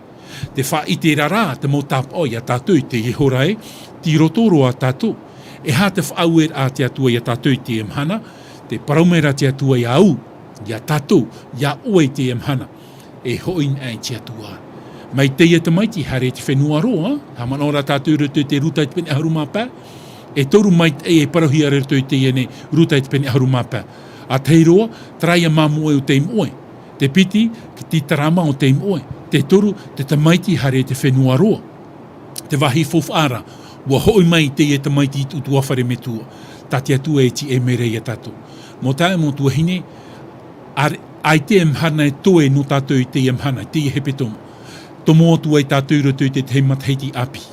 Tē faʻaʻite ra rā te mau tāpaʻo ia tātou i teie hora ē, tei roto roa tātou. E aha te faʻaueraʻa a te Atua ia tātou i teie mahana? Tē parau mai ra te Atua ia au, ia tātou, ia ʻoe i teie mahana. E hoʻi anaʻe te Atua. Mai teie tamaiti, haere i te fenua roa, haʻamanaʻo ra tātou i roto i te Ruta i te pene ʻahuru mā pae, e toru maitaʻi e parauhia ra i roto i teie nei Ruta i te pene ʻahuru mā pae. ʻA tahi roa, terā ia māmoe o tei moʻe. Te piti, te tarama o tei moʻe. Te toru, te tamaiti haere i te fenua roa. Te vāhi faufaʻa ra, ʻua hoʻi mai teie tamaiti i te ʻutuāfare metua. Tā te Atua e tīaʻi mai ra ia tātou. Mau taeaʻe, mau tuahine, ʻaita e mahana e toe nō tātou i teie mahana, i teie hepetoma. Tomo atu ai tātou i roto i te tahi matahiti ʻāpī.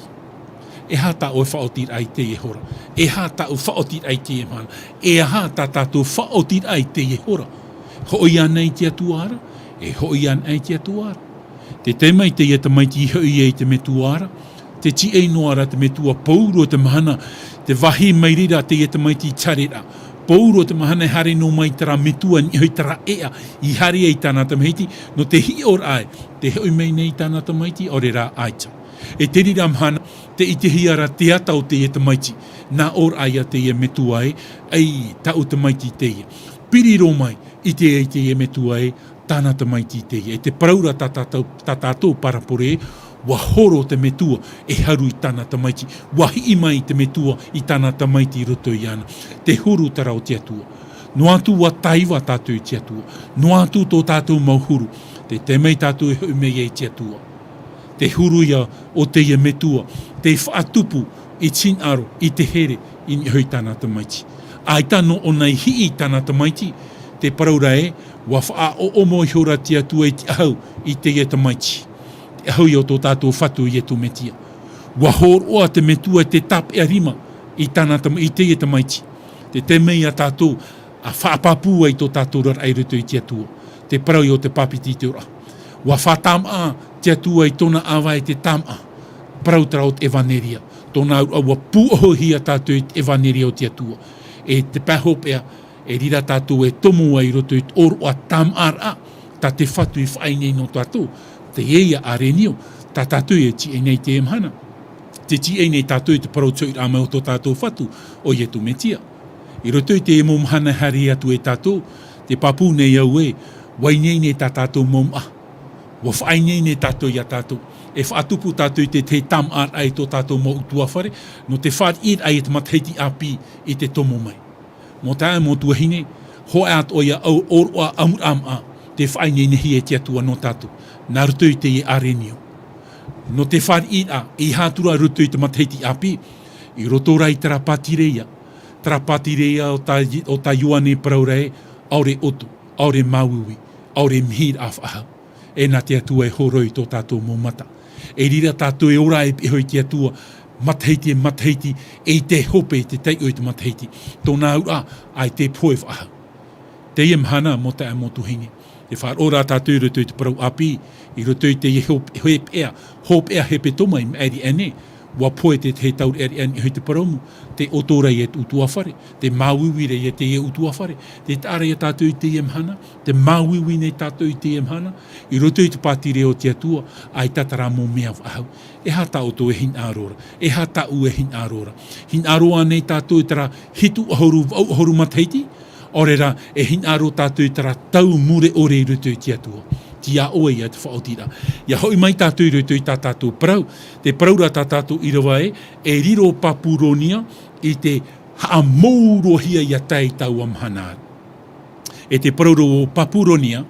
E aha tāʻu faʻaotiraʻa i teie hora? E aha tāʻu faʻaotiraʻa i teie mahana? E aha tā tātou faʻaotiraʻa i teie hora? Hoʻi anaʻe te Atua ra? E hoʻi anaʻe te Atua ra? Tē tae mai teie tamaiti i hoʻi ai i te metua ra, tē tīaʻi noa ra te metua pauroa te mahana, tē vāhi mai reira teie tamaiti i te fārereiraʻa. Pauroa te mahana e haere noa mai terā metua i niʻa i terā ʻēʻa, i haere ai i tāna tamaiti, nō te hiʻoraʻa ē, tē hoʻi mai nei tāna tamaiti, ʻaore rā ʻaita. E te reira mahana, tē ʻitehia ra te ata o teie tamaiti, nā ʻō ra ia teie metua ē, ʻei, tāʻu tamaiti teie. Piri roa mai, ʻite ai teie metua ē, tāna tamaiti teie. E te parau ra tā tātou, tā tātou parabole, ʻua horo te metua e haru i tāna tamaiti. ʻUa hiʻi mai te metua i tāna tamaiti i roto iāna. Te huru terā o te Atua. Noa atu ʻua taiva tātou i te Atua. Noa atu tō tātou mau huru. Tē tae mai tātou e hoʻi mai ai i te Atua. Te huru ia o teie metua, tē faʻatupu i te hinaʻaro, i te here, i niʻa hoʻi i tāna tamaiti. ʻAita nō ʻōna i hiʻi i tāna tamaiti, te parau ra ē, ʻua faʻaʻoʻomo ihora te Atua i te ʻahu i teie tamaiti. Te ʻahu ia o tō tātou Fatu Iesu Mesia. ʻUa hōroʻa te metua i te tāpeʻa rima i tāna tama-, i teie tamaiti. Tē tae mai ia tātou, ʻa faʻapāpū ai tō tātou oraraʻa i roto i te Atua. Te parau ia o te pāpetitoraʻa. ʻUa faʻatāmāʻa te Atua i tōna ʻāvae i te tāmāʻa. Parau terā o te ʻevaneria. Tōna auraʻa ʻua pūʻohuhia tātou i te ʻevaneria o te Atua. E te pae hopeʻa, e reira tātou e tomo ai i roto i te ʻōroʻa tāmāʻaraʻa, tā te Fatu i faʻaineine nō tātou, teie ʻārenio, tā tātou e tīaʻi nei i teie mahana. Tē tīaʻi nei tātou i te parau tauiraʻa mai o tō tātou Fatu, ʻo Iesu Mesia. I roto i teie mau mahana e haere atu ai tātou, tē pāpū nei au ē, ʻua ineine tā tātou mau māʻa. ʻUa faʻaineine tātou ia tātou. E faʻatupu tātou i te tahi tāmāʻaraʻa i tō tātou mau ʻutuāfare, nō te fāriʻiraʻa i te matahiti ʻāpī i te tomo mai. Mau taeaʻe, mau tuahine, hōʻē atoʻa ia ʻōroʻa ʻamuraʻa māʻa, tē faʻaineinehia e te Atua nō tātou. Nā roto i teie ʻārenio. Nō te fāriʻiraʻa, ʻeiaha atu ra i roto i te matahiti ʻāpī, i roto rā i terā pātireia. Terā pātireia o tā, o tā Ioane e parau ra ē, ʻaore ʻoto, ʻaore māuiui, ʻaore mihiraʻa faʻahou. E nā te Atua e horoi tō tātou mau mata. E reira tātou e ora e pihaʻi i te Atua, matahiti e matahiti, e i te hope i te taiʻo i te matahiti. Tōna auraʻa, ʻaita e pohe faʻahou. Teie mahana, mau taeaʻe, mau tuahine. E faʻaroʻo ra tātou i roto i te parau ʻāpī, i roto i teie hop-, hopeʻa, hopeʻa hepetoma i maʻiri aʻe nei, ʻua pohe te tahi taureʻareʻa i niʻa hoʻi i te parau mau, tē ʻoto ra ia te ʻutuāfare, tē māuiui ra ia teie ʻutuāfare, tē taʻa ra ia tātou i teie mahana, tē māuiui nei tātou i teie mahana, i roto i te pātireia o te Atua, ʻaita terā mau mea faʻahou. E aha tā ʻoutou e hinaʻaro ra, e aha tāʻu e hinaʻaro ra. Hinaʻaro ānei tātou i terā hitu ʻahuru, vaʻu ʻahuru matahiti, ʻaore rā, e hinaʻaro tātou i terā tau mure ʻore i roto i te Atua. Tei iā ʻoe ia te faʻaotiraʻa. ʻIa hoʻi mai tātou i roto i tā tātou parau, te parau ra tā tātou ʻīrava ē, e riro Papuronia i te haʻamouruahia ʻia tae i taua mahana ra. E te parau ra o Papuronia,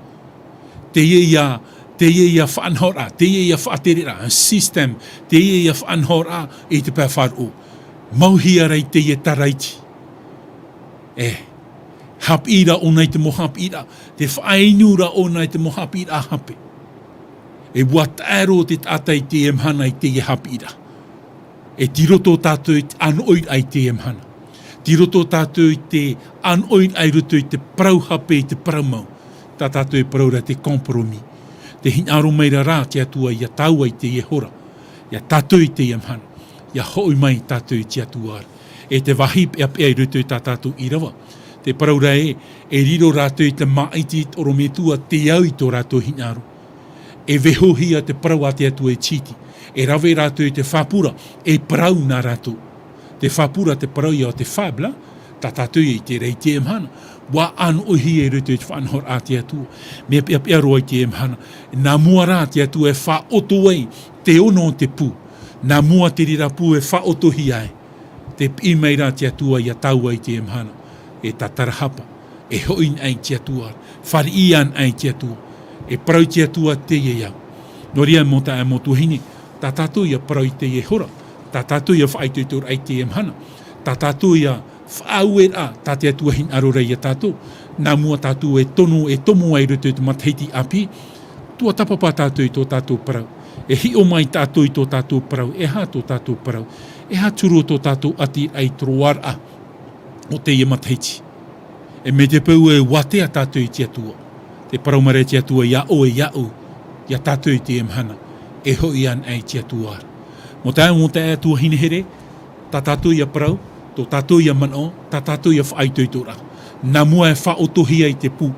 teie ia, teie ia faʻanahoraʻa, teie ia faʻatereraʻa, système, teie ia faʻanahoraʻa i te pae faʻaroʻo. Mauhia ra i teie taraiti. E, haʻapiʻi ra ʻōna i te mau haʻapiʻiraʻa, tē faʻainu ra ʻōna i te mau haʻapiʻiraʻa hape. E ua taʻero te taʻata i teie mahana i teie haʻapiʻiraʻa. E tei roto tātou i te ʻānoʻiraʻa i teie mahana. Tei roto tātou i te ʻānoʻiraʻa i roto i te parau hape, i te parau mau. Tā tātou e parau ra te compromis. Te hinaʻaro mai ra rā te Atua ia tāua i teie hora. Ia tātou i teie mahana. Ia hoʻi mai tātou i te Atua ra. E te vāhi peʻapeʻa i roto i tā tātou ʻīrava. Te parau ra ē, e riro rātou i te māʻiti i te ʻorometua, tei au i tō rātou hinaʻaro. E vaihohia te parau a te Atua i te hiti. E rave rātou i te fāpura, e parau nā rātou. Te fāpura, te parau ia o te fable, tā tātou ia i te reira i teie mahana. Ua ʻānoʻihia i roto i te faʻanahoraʻa a te Atua. Mea peʻapeʻa roa i teie mahana. Nā mua rā te Atua e faʻaʻoto ai te ono o te pū. Nā mua te reira pū e faʻaʻotohia ai. Te piʻi mai rā te Atua ia tāua i teie mahana. E tātarahapa. E hoʻi anaʻe i te Atua. Fāriʻi anaʻe i te Atua. E parau i te Atua teie au. Nō reira mau taeaʻe mau tuahine. Tā tātou ia parau i teie hora. Tā tātou ia faʻaitoitoraʻa i teie mahana. Tā tātou ia faʻaueraʻa, tā te Atua hinaʻaro ra ia tātou. Nā mua tātou e tono, e tomo ai i roto i te matahiti ʻāpī. Tuatāpapa tātou i tō tātou parau. E hiʻo mai tātou i tō tātou parau. E aha tō tātou parau? E aha te huru o tō tātou ʻati ai i te roaraʻa o teie matahiti? E mai te peu e ʻua tea tātou i te Atua. Te parau mai ra te Atua ia ʻoe, ia au, ia tātou i teie mahana. E hoʻi anaʻe i te Atua ra. Mau taeaʻe, mau taeaʻe tuahine here, tā tātou ia parau, tō tātou ia manaʻo, tā tātou ia faʻaitoitoraʻa. Nā mua e faʻaʻotohia ai te pū.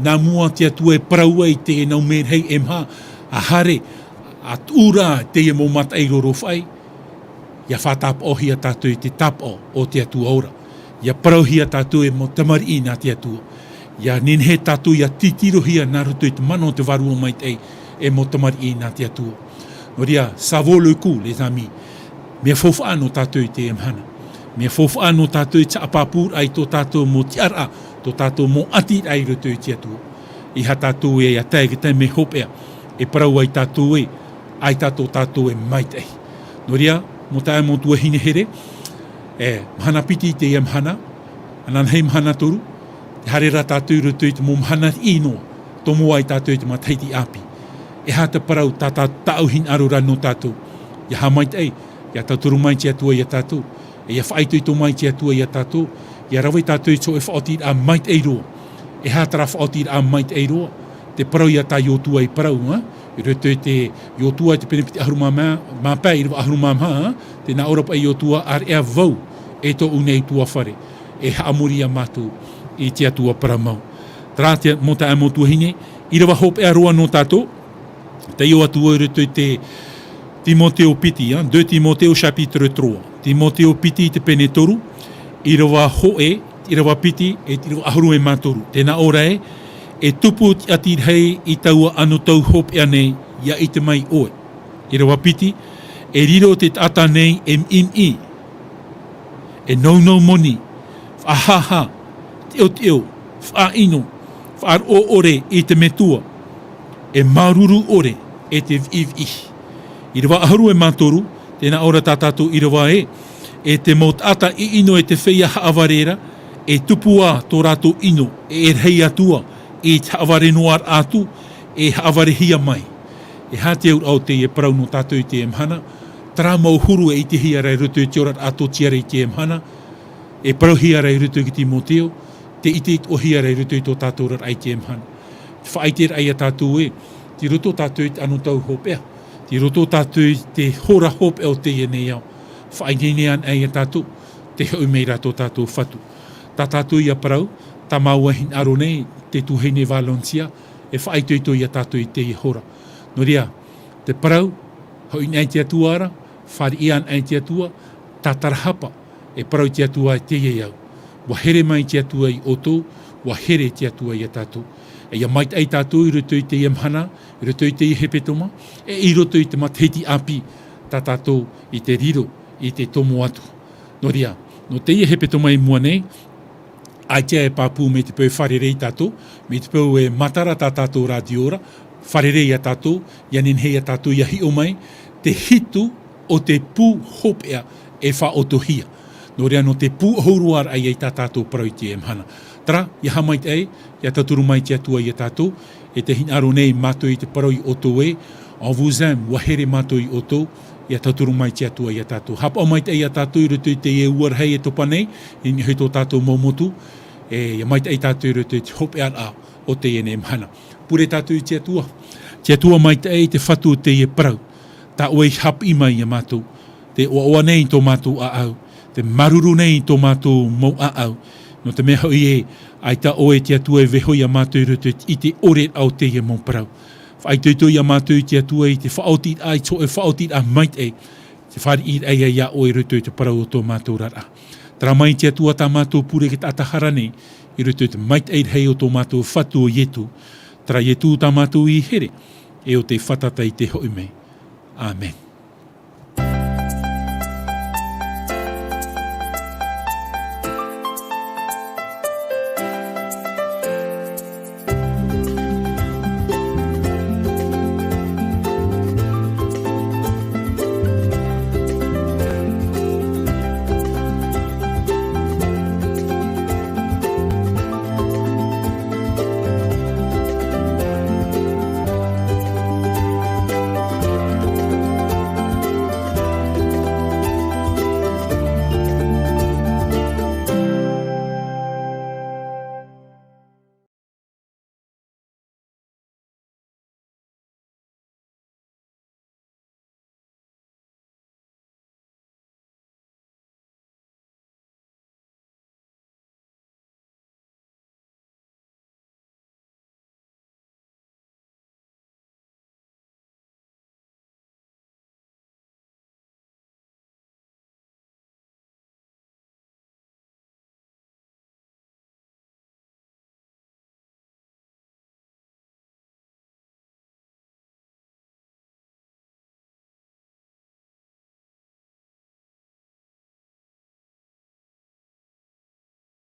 Nā mua te Atua e parau ai i teie nau merahi e maha, ʻa haere, ʻa tuʻu ra teie mau mataʻi rorofaʻi, ia faʻatāpaʻohia tātou i te tāpaʻo o te Atua ora. Ia parauhia tātou e mau tamariʻi nā te Atua. Ia nehenehe tātou ia titirohia nā roto i te mana o te Vārua Maitaʻi e mau tamariʻi nā te Atua. Nō reira, ça vaut le coup, les amis. Mea faufaʻa nō tātou i teie mahana. Mea faufaʻa nō tātou i te haʻapāpūraʻa i tō tātou mau tiʻaraʻa, tō tātou mau ʻatiraʻa i roto i te Atua. ʻEiaha tātou e ʻia tae i te taime hopeʻa, e parau ai tātou ē, ʻaita tō tātou e maitaʻi. Nō reira, mau taeaʻe mau tuahine here, e, mahana piti i teie mahana, ananahi mahana toru, tē haere ra tātou i roto i te mau mahana riʻi noa, tomo ai tātou i te matahiti ʻāpī. E aha te parau tā, tā, tāʻu hinaʻaro ra nō tātou? ʻIa haʻamaitaʻi, ʻia tauturu mai te Atua ia tātou, e ʻia faʻaitoito mai te Atua ia tātou, ʻia rave tātou i te hōʻē faʻaotiraʻa maitaʻi roa. E aha terā faʻaotiraʻa maitaʻi roa? Te parau ia tā Iotua i parau, ā? I roto i te Iotua i te pene piti ʻahuru mā maha, mā pae ʻīrava ʻahuru mā maha, ā? Tē nā ʻō ra paʻi Iotua, ʻāreʻa vau, e tōʻu nei ʻutuāfare, e haʻamori ia mātou i te Atua parau mau. Terā te, mau taeaʻe mau tuahine, ʻīrava hopeʻa roa nō tātou, tei ʻō atu i roto i te Timoteo piti, ā, deux Timoteo chapitre trois. Timoteo piti i te pene toru, ʻīrava hōʻē, ʻīrava piti, e te ʻīrava ʻahuru e mā toru. Tē nā ʻō ra ē, e tupu te ʻati rahi i taua anotau hopeʻa nei, ʻia ʻite mai ʻoe. ʻĪrava piti, e riro te taʻata nei e miʻimiʻi, e nounou moni, faʻahaʻahaʻa, teʻoteʻo, faʻaʻino, faʻaroʻo ʻore i te metua, e māuruuru ʻore, e te viʻiviʻi. ʻĪrava ʻahuru e mā toru, tē nā ʻō ra tā tātou ʻīrava ē, e te mau taʻata ʻiʻino e te feiā haʻavare ra, e tupu ā tō rātou ʻino, e rahi atu ā, i te haʻavare noa atu, e haʻavarehia mai. E aha te auraʻa o teie parau nō tātou i teie mahana, terā mau huru e ʻitehia ra i roto i te oraraʻa tōtiare i teie mahana, e parauhia ra i roto i te Timoteo, tē ʻite atoʻahia ra i roto i tō tātou oraraʻa i teie mahana. Te faʻaʻiteraʻa ia tātou ē, tei roto tātou i te anotau hopeʻa, tei roto tātou i te hora hopeʻa o teie nei ao, faʻaineine anaʻe ia tātou, tē hoʻi mai ra tō tātou Fatu. Tā tātou ia parau, tā māua hinaʻaro nei, te tuahine Valencia, e faʻaitoito ia tātou i teie hora. Nō reira, te parau, hoʻi anaʻe i te Atua ra, fāriʻi anaʻe i te Atua, tātarahapa, e parau i te Atua i teie ao. ʻUa here mai te Atua ia ʻoutou, ʻua here te Atua ia tātou. E ʻia maitaʻi tātou i roto i teie mahana, i roto i teie hepetoma, e i roto i te matahiti ʻāpī, tā tātou i te riro, i te tomo atu. Nō reira, nō teie hepetoma i mua nei, ʻaita e pāpū mai te peu e fārerei tātou, mai te peu e matara tā tātou rātio ra, fārerei ia tātou, ʻia nehenehe ia tātou ʻia hiʻo mai, te hitu o te pū hopeʻa e faʻaʻotohia. Nō reira nō te pū ʻahuru ā raʻa ia i tā tātou parau i teie mahana. Terā, ʻia haʻamaitaʻi, ʻia tauturu mai te Atua ia tātou, e tē hinaʻaro nei mātou i te parau ia ʻoutou ē, En vous aime, ʻua here mātou iā ʻoutou, ʻia tauturu mai te Atua iā tātou. Haʻapaʻo maitaʻi iā tātou i roto i teie ua rahi e topa nei, i niʻa i tō tātou mau motu, e, ʻia maitaʻi tātou i roto i te hopeʻaraʻa o teie nei mahana. Pure tātou i te Atua. Te Atua maitaʻi, te Fatu o teie parau. Tā ʻoe i haʻapiʻi mai iā mātou. Tē ʻoaʻoa nei tō mātou ʻāʻau. Tē māuruuru nei tō mātou mau ʻāʻau. Nō te mea hoʻi ē, ʻaita ʻoe te Atua e vaiiho iā mātou i roto i te ʻite ʻore o teie mau parau. Faʻaitoito iā mātou i te Atua i te faʻaotiraʻa, i te hōʻē faʻaotiraʻa maitaʻi, te fāriʻiraʻa iā ʻoe i roto i te parau o tō mātou oraraʻa. Terā mai te Atua tā mātou pure i te taʻata hara nei, i roto i te maitaʻi rahi o tō mātou Fatu ʻo Ietu. Terā Ietu tā mātou i here, e ʻo tei fātata i te hoʻi mai. ʻĀmene.